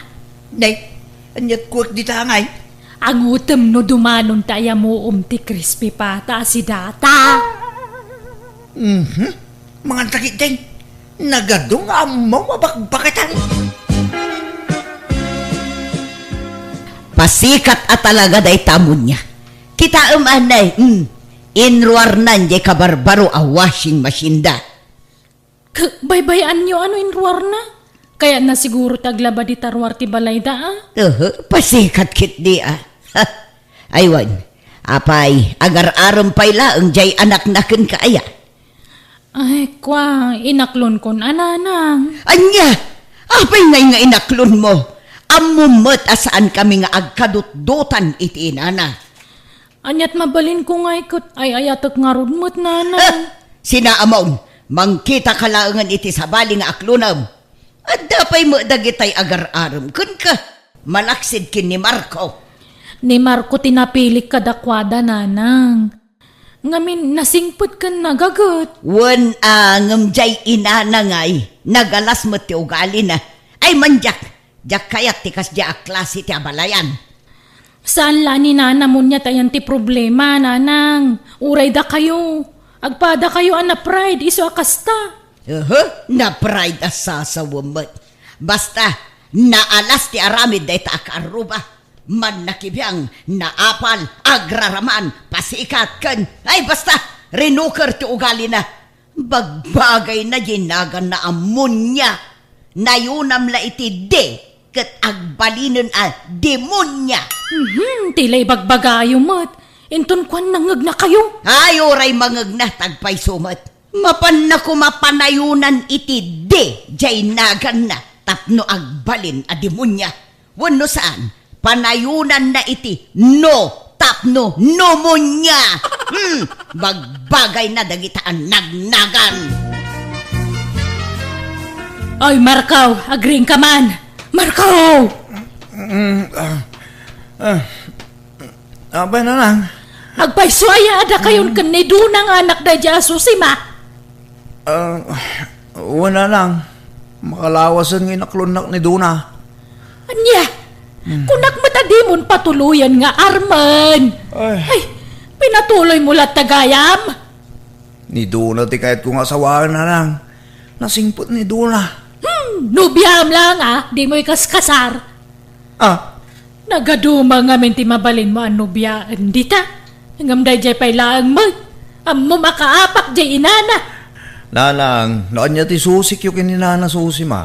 Nay, aniat kuek dita ngay? Angutem no dumanon ta ayamuom ti crispy pata a sidata. Mhm. Mangan ta ketdin. Nagadu nga ammom a bakbaketan. Pasikat a talaga dayta a munia. Kitaem anay, mm, inruarnan jay kabarbaro a washing machine da. K-, baybay-anyo a no inruarna? Kayatna siguro ti aglaba dita ruar ti balayda, a? Uhu, pasikat ketdi, a. Ay wen, apay, agar-arem pay laeng jay anakna kenka aya? Ay, kua, inaklonkon a, Nanang. Ania? Apay ngay nga inaklonmo? Ammom met a saankami nga agkadutdotan iti inana. Aniat mabalinko ngay ket ay-ayatek ngarud met, Nanang. Heh! Sinaamon, mangkitaka laengen iti sabali nga aklonem. Adda pay met dagitay agar-arem kenka. Malaksid ken ni Marco. Ni Marco ti napilik kadakuada, Nanang. Ngamin, nasingpet ken nagaget. Wen a, ngem jay inana ngay, nagalas met ti ugalina. Ay, man diak, diak kayat ti kasdiay a klase ti abalayan. Saan la ni Nana Munia ta yan ti problema, Nanang. Uray dakayo. Agpadakayo a na-pride isu a kasta. Uhu, na-pride a sasawem met. Basta, naalas ti aramid dayta a kaarruba. Mannakibiang, naapal, agraraman, pasikat, ken, ay, basta, rinuker ti ugalina. Bagbagayna diay naganna a Munia. Nayunam la iti D, ket agbalinen a demonia. Mhm, ti la ibagbagayo met. Inton kuan nangegnakayo. Ay, uray mangegna, tagpayso met. Mapanna koma panayunan iti D, jay naganna, tapno agbalin a demonia. Wenno saan, panayunanna iti no tapno pneumonia. Hmm, bagbagayna dagita a nagnagan. Oy, Marco, agriingka man. Marco! Mm, ah, ah, apay, Nanang? Agpayso aya a dakayon ken ni Dona nga anak daydiay a Susima? Ah, wen, Nanang. Makalawasen nga inaklonnak ni Dona. Ania? Hmm. Kunak met a dimon patuloyen nga armen. Ay. Ay, pinatuloymo latta gayam? Ni Dona ti kayatko nga asawaen, Nanang. Nasingpet ni Dona. Hmm, nobiam laeng a, dimo ikaskasar. Ah. Nagaduma ngamin ti mabalinmo a nobiaen dita. Ngem daydiay pay laeng met. Ammom a kaapak diay inana. Nanang, no ania ti susikyo ken ni Nana Susima,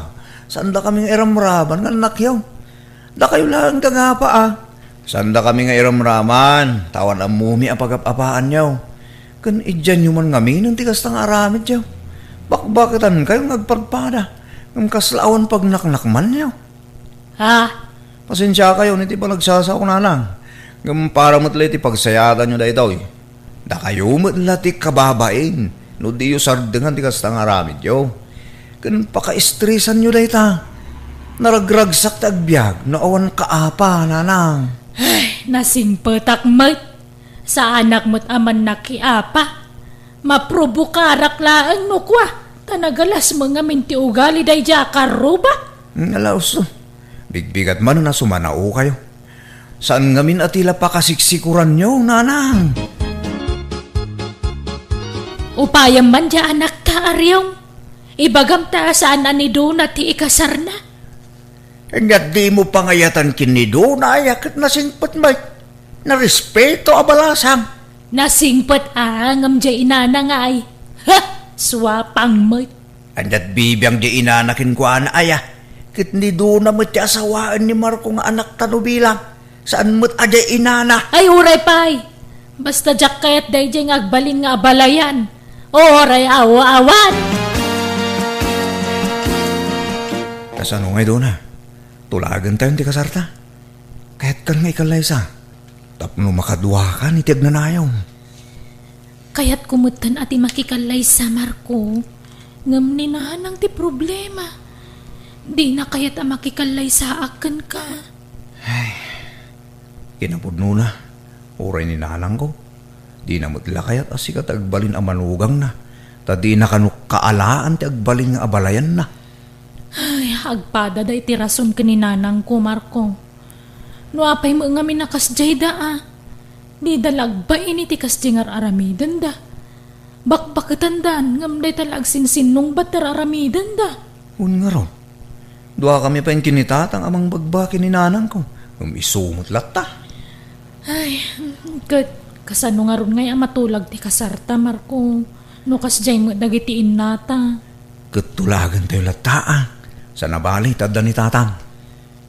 saandakami nga iramraman nga annakyo. Dakayo laeng ti agapa, a. Saandakami nga iramraman, ta awan ammomi a pagap-apaanyo. Ken idianyo man ngamin ti kasta nga aramidyo. Bakbaketankayo nga agpadpada, ngem kasla awan pagnaknakmanyo. Ha? Pasensiakayon iti panagsasaok, Nanang. Ngem para met la iti pagsayaatanyo daytoy. Dakayo met la ti kababain no diyo sardengan ti kasta nga aramidyo. Ken pakaestresanyo dayta. Naragragsak ti agbiag no awan kaapa, Nanang. Ay, nasingpetak met. Saanak met a mannakiapa. Maprobokarak laeng no kua, ta nagalasmo ngamin ti ugali daydiay a karruba. Ngala usto, bigbigat manen a sumanaokayo. Saan ngamin a ti la pakasiksikoranyo, nanang. Upayem man diay anakta, Ariong. Ibagam ta saan a ni Dona ti ikasarna. Ania dimo pangayatan ken ni Dona aya ket nasingpet met. Narespeto a balasang. Nasingpet a ngem diay inana ngay. Ha! Suapang met. Ania't bibiang diay inana kenkuana aya? Ket ni Dona met ti asawaen ni Marco nga anakta no bilang. Saan met a diay inana? Ay, uray pay. Basta diak kayat daydiay nga agbalin nga abalayan. Uray aw-awan. Kasano ngay, Dona? Tulagentayon ti kasarta? Kayatkan nga ikallaysa? Tapno makaduakan iti agnanayon. Kayatko metten a ti makikallaysa, Marco. Ngem ni Nanang ti problema. Dina kayat a makikallaysaak kenka. Ay, kinapudnona, uray ni Nanangko, dina met la kayat a sika ti agbalin a manugangna, ta dina kano kaalaan ti agbalin nga abalayanna. Ay, agpada dayta ti rason ken ni Nanangko, Marco. No apay met ngamin a kasdiay da, a. Dida la agbain iti kasdiay nga ar-aramidenda. Bakbaketandan, ngem dayta la agsinsinnungbat ti ar-aramidenda. Wen ngarud, duakami pay ken ni Tatang a mangbagbaki ni Nanangko, ngem isu met latta. Ay, ket kasano ngarud ngay a matulag ti kasarta, Marco, no kasdiay met dagiti innata? Ket tulagentayo latta, a. Saan a bale ta adda ni Tatang.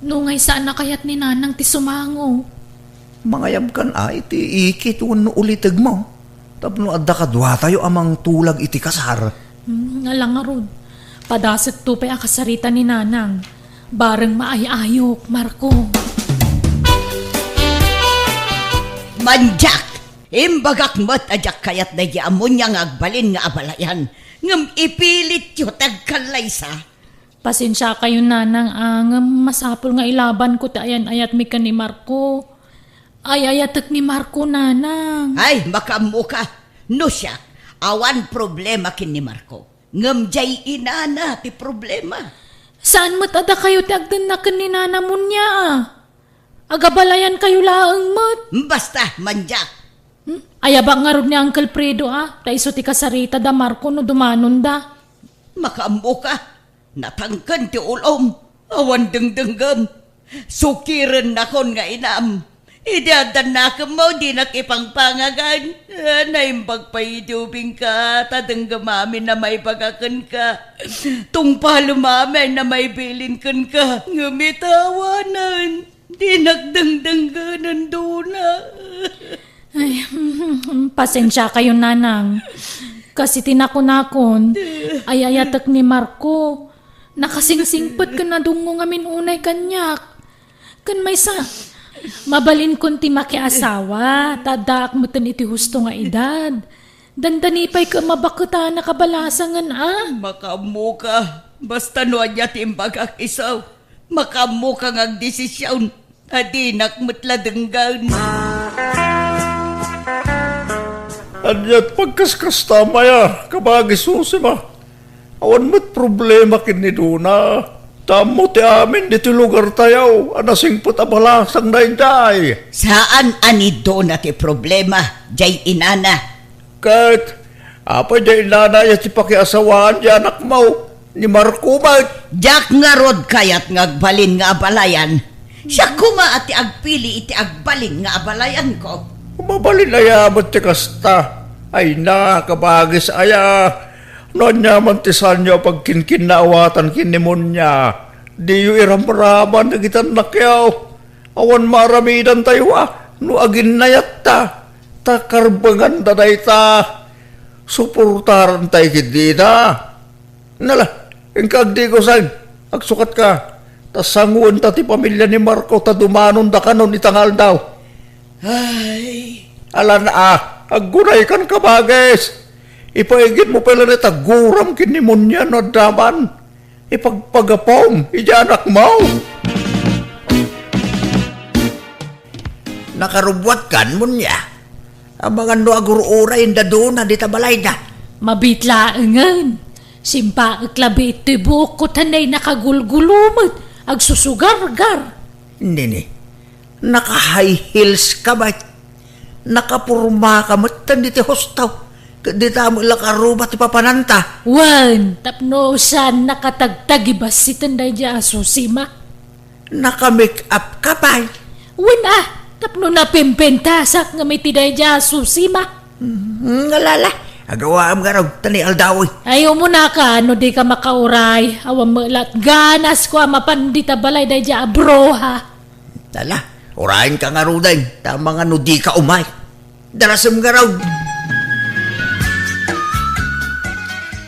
No ngay saan a kayat ni Nanang ti sumango. Mangayabkan a iti ikit wenno ulitegmo tapno adda kaduatayo a mangtulag iti kasar. Hmm, ala ngarud. Padasetto pay a kasarita ni Nanang. Bareng maay-ayok, Marco. Mandiak! Imbagak met a diak kayat daydi a Munia nga agbalin nga abalayan, ngem ipilityo ti agkallaysa. Pasensiakayon, Nanang, a, ngem masapul nga ilabanko ti ayan-ayatmi ken ni Marco. Ay-ayatek ni Marco, Nanang. Ay, makaammoka. No siak, awan problema ken ni Marco. Ngem diay inana ti problema. Saan met a dakayo ti agdennak ken ni Nana Munia, a. Agabalayankayo laeng met. Basta, mandiak. Hmm? Ayabak ngarud ni Uncle Fredo, a. Ta isu ti kasarita da Marco no dumanonda. Makaammoka. Natangken ti ulom, awan dengdenggem. Sukirennakon nga inam. Idi adda nakemmo, dinak ipangpangagan. Ah, naimbag pay idi ubingka, ta denggem amin a maibagak kenka. Tungpalem amin a maibilin kenka. Ngem ita awanen. Dinak dengdenggen, Dona. Ay, pasensiakayon, Nanang. Kas iti nakunakon, ay-ayatek ni Marco. Nakasingsingpet ken nadungngo ngamin unay kaniak. Ken maysa, mabalinkon ti makiasawa, ta addaak metten iti husto nga edad. Dandani pay ket mabaketanak a balasangen, a? Makaammoka. Basta no ania ti imbagak isu, makaammoka nga agdesision, ta dinak met la denggen. Ania't pagkaskastam aya, kabagi Susima? Awan met problema ken ni Dona. Ta ammo ti amin ditoy lugartayo a nasingpet a balasang daydiay. Saan a ni Dona ti problema, diay inana. Ket, apay diay inana aya ti pakiasawaan diay anakmo, ni Marco met? Diak ngarud kayat nga agbalin nga abalayan. Siak koma a ti agpili iti agbalin nga abalayanko. Mabalin aya met ti kasta? Ay na, kabagis aya. No aniaman ti saanyo a pagkinkinnaawatan ken ni Munia, diyo iramraman dagiti annakyo. Awan maaramidantayo a no aginnayatta, ta karbenganda dayta. Suportarantay ketdi ita. Nala, inka agdigosen, agsukatka, ta sanguenta ti pamilia ni Marco ta dumanonda kanon ita nga aldaw. Ay. Alan a, aggunaykan, kabagis. Ipaigidmo pay laeng ti aguram ken ni Munia no adda man. Ipagpagapom idiay anakmo. Nakarubbuatkan, Munia. Amangan no agur-uray inda Dona dita balayda. Mabiit laengen. Simpaek labi itoy buokko ta nay nakagulgulo met, agsusugargar. Nini, naka-high heels ka met. Nakaporma ka met diti husto. Ket dita met la karuba ti papananta. Wen, tapno saan nakatagtagibas iten daydiay a Susima. Naka-make up ka pay? Wen a, tapno napimpintasak ngem iti daydiay a Susima. Hmm, alala. Agawaam ngarud, ta ni aldaw. Ay, umunaka, no di ka makauray. Awan met la ti ganasko a mapan dita balay daydiay a bruha. Ala, urayen ka ngaruden, ta amangan no di ka umay. Darasem ngarud.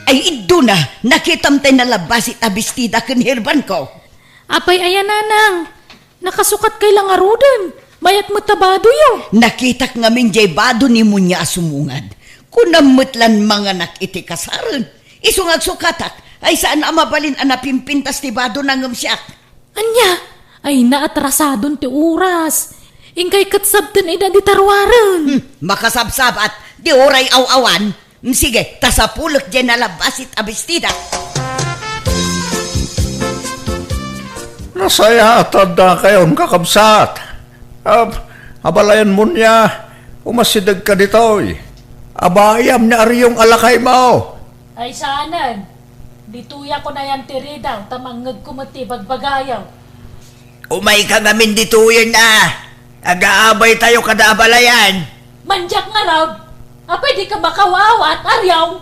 Ay, Dona, nakitam tay nalabasit a bestida ken herbanko. Apay aya, nanang? Nakasukat kay la ngaruden. Mayat met ta badoyo. Nakitak ngamin jay bado ni Munia a sumungad. Kunam met lan manganak iti kasaren. Isu nga agsukatak, ay saan a mabalin a napimpintas ti badona ngem siak. Ania? Ay, naatrasadon ti oras. Inkay ket sabten ida di taruaren. Hmm, makasabsabat, di uray aw-awan. Hmm, sige, ta sapulek jay nalabasit a bestida. Nasayaat a addakayon, kakabsat. Ab-, abalayan Munia, umasidegka ditoy. Abayam ni Ariong a lakaymo. Ay saanen, ditoyak unayan ti ridaw ta mangngegko met ti ibagbagayo. Umayka ngamin ditoyen a, agaabaytayo kada abalayan. Mandiak ngarud, apay dika makawawaat, Ariong?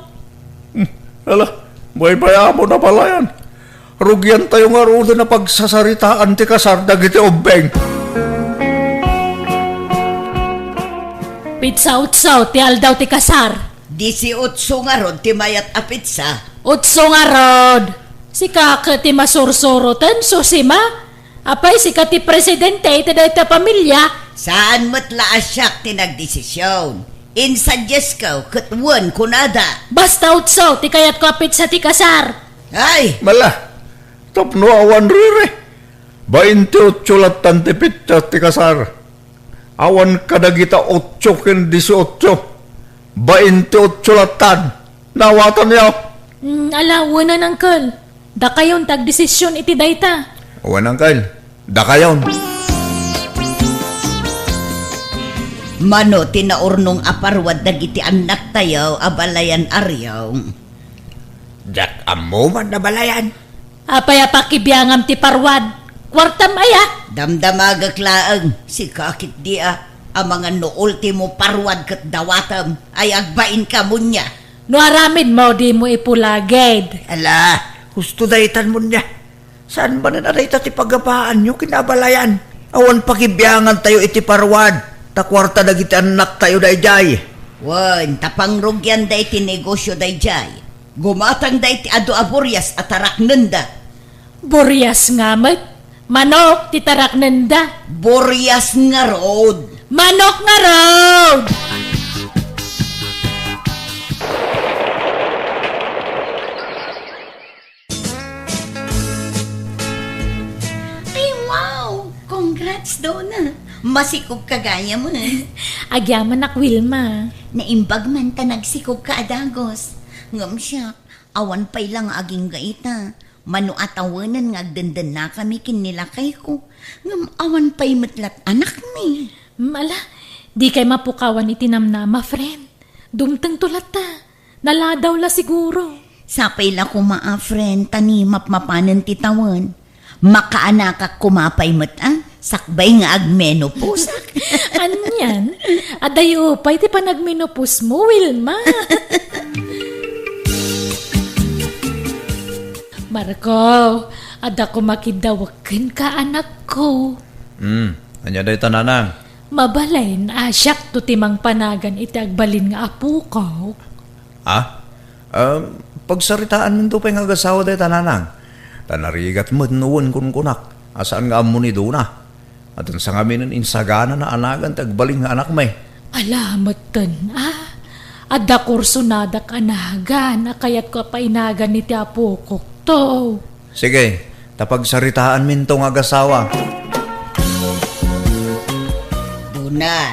Hmm, ala, baybayamon, abalayan. Rugiantayo ngaruden a pagsasaritaan ti kasar dagiti ubbing. Petsa otso ti aldaw ti kasar. Disiotso ngarud ti mayat a petsa. Otso ngarud. Sika ket ti masursuroten, Susima? Apay, sika ti presidente iti dayta a pamilia? Saan met la a siak ti nagdesision. Insadiasko ket wen kunada. Basta otso ti kayatko a petsa ti kasar. Ay! Mala, tapno awan riri. Baintiotso lattan ti petsa ti kasar. Awan kadagita otso ken disiotso. Baintiotso lattan. Naawatanyo? Mm, ala, wen, Uncle. Dakayon ti agdesision iti dayta. Wen, Uncle. Dakayon. Mano ti naurnong a parwad dagiti annaktayo, abalayan Ariong? Diak ammo man, abalayan. Apay a pakibiangam ti parwad? Kuartam aya? Damdamagek laeng, sika ketdi a, amangan no ultimo parwad ket dawatem, ay agbainka, Munia. No aramidmo, dimo ipulagid. Ala, husto daytan, Munia. Saan manen a dayta ti pagabaanyo ken abalayan? Awan pakibiangantayo iti parwad, ta kuarta dagiti annaktayo daydiay. Wen, ta pangrugianda iti negosio daydiay. Gumatangda iti adu a burias a taraknenda. Burias nga met? Manok ti taraknenda. Burias ngarud. Manok ngarud! Ay, wow! Congrats, Dona! Masikog ka gayam, eh. Agyamanak, Wilma. Naimbag man ta nagsikog ka a dagus. Ngem siak, awan pay la nga agingga ita. Mano a tawenen nga agdendennakami ken ni lakayko. Ngem awan pay met lat anakmi. Hmm, ala, dikay mapukawan iti namnama, friend. Dumtengto latta. Naladaw la siguro. Sapay la koma a, friend, ta ni mapmapanen ti tawen. Makaanakak koma pay met a, sakbay nga agmenopause. Anian? Adayo pay ti panagmenopause mo, Wilma. Marco, adda koma kiddawek kenka, anakko. Hmm, ania dayta, nanang? Mabalin a siakto ti mangpanagan iti agbalin nga apokok. Ha? Ah, pagsaritaanminto pay nga agasawa dayta, nanang. Ta narigat met no wen kunkunak a saan nga ammo ni Dona. Atin sa ngaminen insagana a nagan ti agbalin nga anakmi. Ala, metten, a? Adda kursonadak a nagan a kayatko a painagan iti apokokto. Sige, ta pagsaritaanminto nga agasawa. Dona,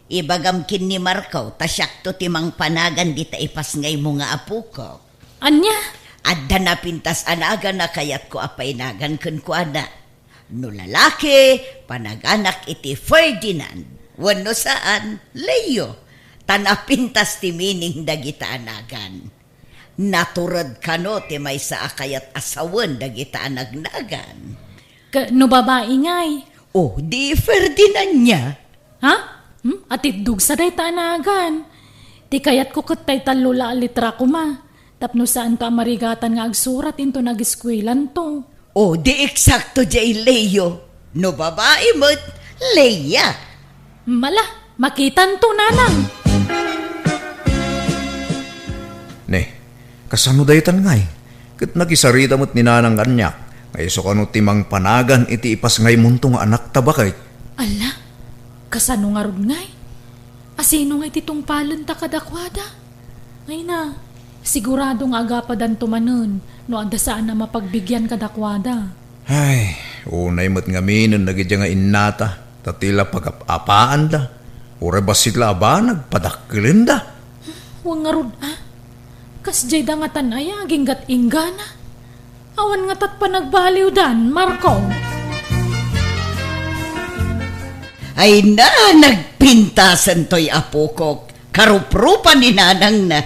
Ibagam ken ni Marco, ta siakto ti mangpanagan dita ipasngaymo nga apokok. Ania? Adda napintas a nagan a kayatko a painagan kenkuana. No lalaki, panaganak iti Ferdinand. Wenno saan, Leo. Ta napintas ti meaning dagita a nagan. Natured kano ti maysa a kayat a sawen dagita a nagnagan. Ka-, no babai ngay? O, di Ferdinand nia. Ha? Hmm? Atiddog sa dayta a nagan. Ti kayatko ket tay tallo la a litra koma. Tapno saanto a marigatan nga agsurat inton ageskuelanto. O, di eksakto jay Leo. No babai met, Leia. Mala, makitanto, nanang. Ne, kasano daytan ngay? Ket nakisarita met ni nanang kaniak, nga isu kano ti mangpanagan iti ipasngaymonto nga anakta baket. Ala, kasano ngarud ngay? Asino ngay ti tungpalenta kadakuada? Ay na, sigurado nga agapadanto manen no adda saan a mapagbigian kadakuada. Ay, unay met ngaminen dagiti nga innata, ta ti la pagap-apaanda, uray bassit la a banag, padakkelenda. Wen ngarud a, kasdiay da ngatan aya aginggat-inggana. Awan ngata't panagbaliwdan, Marco. Ay na, nagpintasen toy apokok. Karuprupa ni nanangna.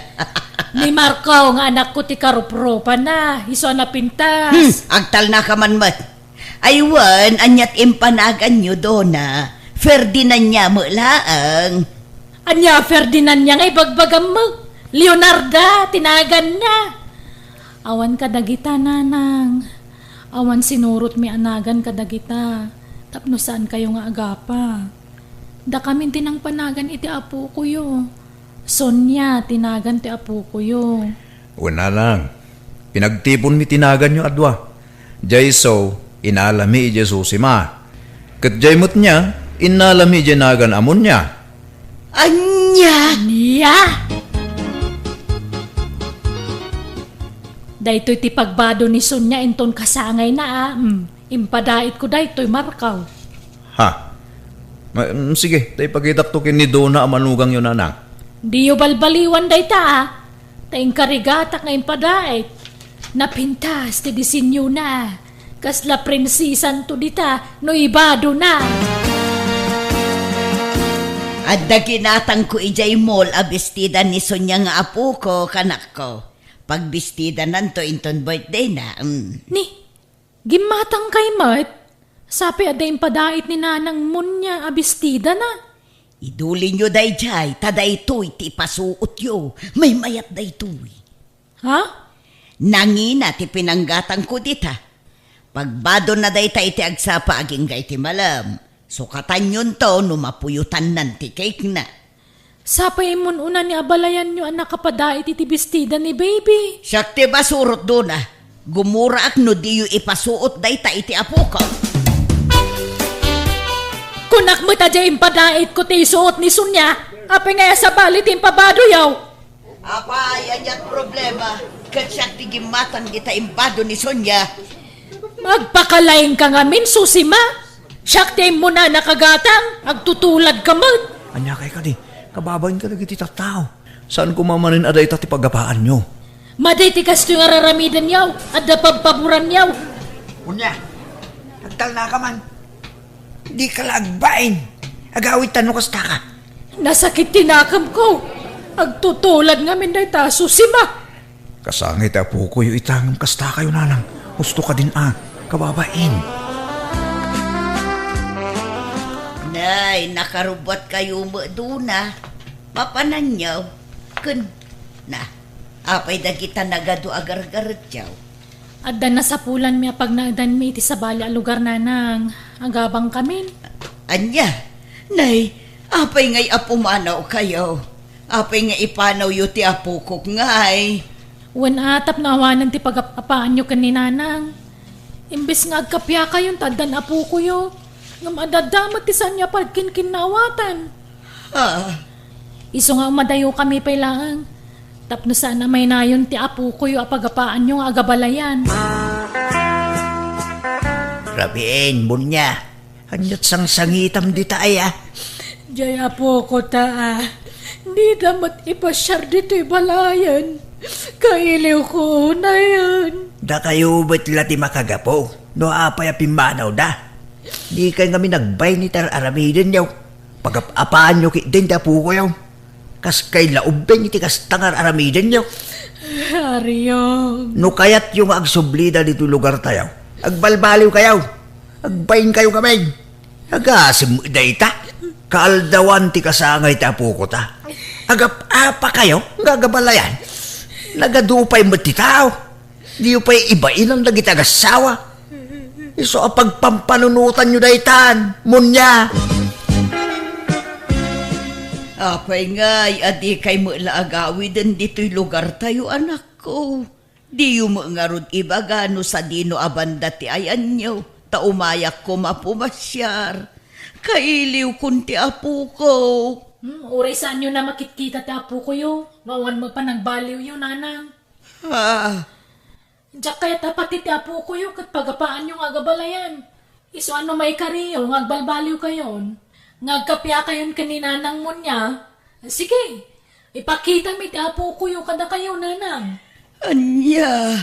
Ni Marco nga anakko ti karuprupana, isu a napintas. Hmm, agtalna ka man met. Ay wen, ania't impanaganyo, Dona? Ferdinand nia met laeng. Ania Ferdinand nia nga ibagbagam met? Leonarda ti naganna. Awan kadagita, nanang. Awan sinurotmi a nagan kadagita, tapno saankayo nga agapa. Dakamin ti nangpanagan iti apokoyo. Sonia ti nagan ti apokoyo. Wen, nanang, pinagtiponmi ti naganyo a dua. Jay isu, inalami idiay Susima. Ket jay met nia, innalami idiay nagan a Monia. Ania? Nia? Daytoy ti pagbado ni Sonia inton kasangayna a, mm, impadaitko daytoy, Marco. Ha? Ma-, mm, sige, ta ipakitakto ken ni Dona a manugangyo, nanang. Diyo balbaliwan dayta, a. Ta inkarigatak nga impadait. Napintas ti disenyona. Kasla prinsesanto dita no ibadona. Adda ginatangko idiay mall a bestida ni Sonia nga apoko, kanakko. Pagbestidananto inton birthdayna, mm. Ni, gimmatangkay met? Sapay adda impadait ni Nanang Monia a bestidana. Idulinyo daydiay, ta daytoy ti ipasuotyo. Maymayat daytoy. Ha? Nangina ti pinanggatangko dita. Pagbadonna dayta iti agsapa agingga iti malem. Sukatanyonto no mapuyotannan ti cake-na. Sapay immun-una ni abalayanyo a nakapadait iti bestida ni baby. Siak ti masurot, Dona. Gumuraak no diyo ipasuot dayta iti apoko. Kunak met a diay impadaitko ti isuot ni Sonia. Apay ngay a sabali ti impabadoyo? Apay, ania't problema? Ket siak ti gimmatang dita imbado ni Sonia. Magpakalaingka ngamin, Susima. Siak ti immuna a nakagatang, agtutuladka met. Ania kay kadi, kababain kadagiti tattao. Saan koma manen a dayta ti pagapaanyo? Madi ti kastoy nga raramidenyo, adda pabpaboranyo. Unya, agtalnaka man. Dika la agbain. Agawidtan no kastaka. Nasakit ti nakemko. Agtutulad ngamin dayta, Susima. Kasangay ti apokoyo ita ngem kastakayo, nanang. Husto kadin a, kababain. Nay, nakarubbuatkayo met, Dona. Papananyo. Ken, na, apay dagita nagadu a gargaretyo? Adda nasapulanmi a pagnaedanmi iti sabali a lugar, nanang. Agabangkamin. Ania? Nay, apay ngay a pumanawkayo? Apay nga ipanawyo ti apokok ngay? Wen a, tapno awanen ti pagap-apaanyo ken ni Nanang. Imbes nga agkapiakayon ta addan apokoyo, ngem adda met ti saanyo a pagkinkinnaawatan. Ah. Isu nga umadayokami pay laeng, tapno saan a maynayon ti apokoyo a pagapaanyo nga agabalayan. Rabiin, Monia. Ania't sangsangitam dita aya? Jay apokota, a, dida met ipasiar ditoy balayen. Kailiwko unayen. Dakayo met la ti makagapu no apay a pimmanawda. Dikay ngamin agbain iti ar-aramidenyo. Pagap-apaanyo ketdin ti apokoyo. Kaskay la ubbing iti kasta nga ar-aramidenyo. Ariom. No kayatyo nga agsublida ditoy lugartayo, agbalbaliwkayo. Agbainkayo ngamin. Agasem dayta. Kaaldawan ti kasangay ti apokota. Agap-apakayo nga agabalayan. Nagadu pay met ti tao. Diyo pay ibainan dagiti agassawa. Isu a pagpampanunotanyo daytan, Munia. Apay ngay a dikay met la agawiden ditoy lugartayo, anakko? Diyo met ngarud ibaga no sadino a banda ti ayanyo, ta umayak koma pumasiar. Kailiwkon ti apoko. Hmm, uray saanyo a makitkita ti apokoyo, no awan met panagbaliwyo, nanang. Ah. Diak kayat a pati ti apokoyo ket pagapaanyo nga agabalayan. Isu a no maikariyo nga agbalbaliwkayon, nga agkapiakayon ken ni Nanang Munia, sige, ipakitami ti apokoyo kadakayo, Nanang. Ania?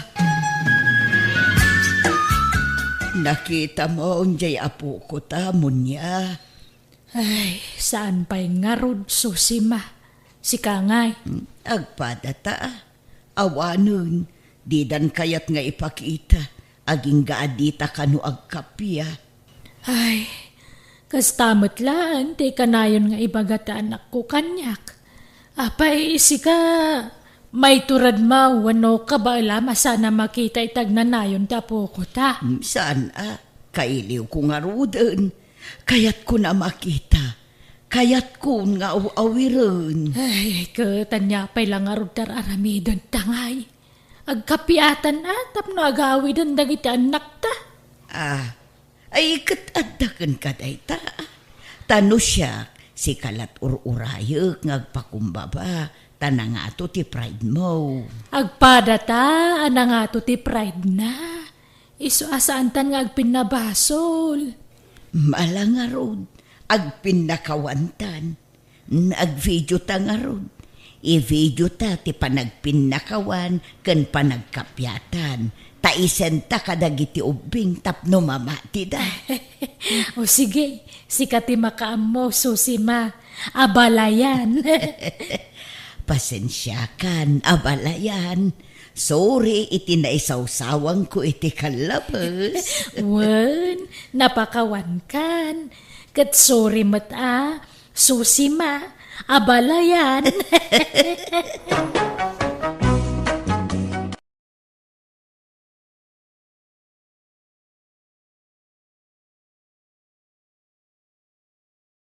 Nakitam jay apokota, Munia? Ay, saan pay ngarud, Susima. Sika ngay. Hmm, agpadata. Awanen, didan kayat nga ipakita, agingga a dita kano agkappia. Ay, kasta met laeng ti kanayon nga ibaga ti anakko kaniak. Apay, sika, maiturad maw wenno kabaelam a saan a makita iti agnanayon ti apokota? Hmm, saan a, kailiwko ngaruden. Kayatko a makita. Kayatkon nga aw-awiren. Ay, ket ania pay la ngarud ti ar-aramidenta ngay? Agkapiatan a tapno agawiden dagiti annakta. Ah, ay, ket adda kenka dayta. Ta no siak, sika lat ur-urayek nga agpakumbaba, ta nangato ti pride-mo. Agpadata a nangato ti pride-na. Isu a saantan nga agpinnabasol. Mala ngarud, agpinnakawantan. Agvideota ngarud. Ivideota ti panagpinnakawan ken panagkapiatan. Ta isenta kadagiti ubbing tapno mamatida. O sige, sika ti makaammo, Susima. Abalayan. Pasensiakan, abalayan. Sorry iti naisawsawangko iti kallabes. Wen, napakawankan. Ket sorry met a, Susima, abalayan.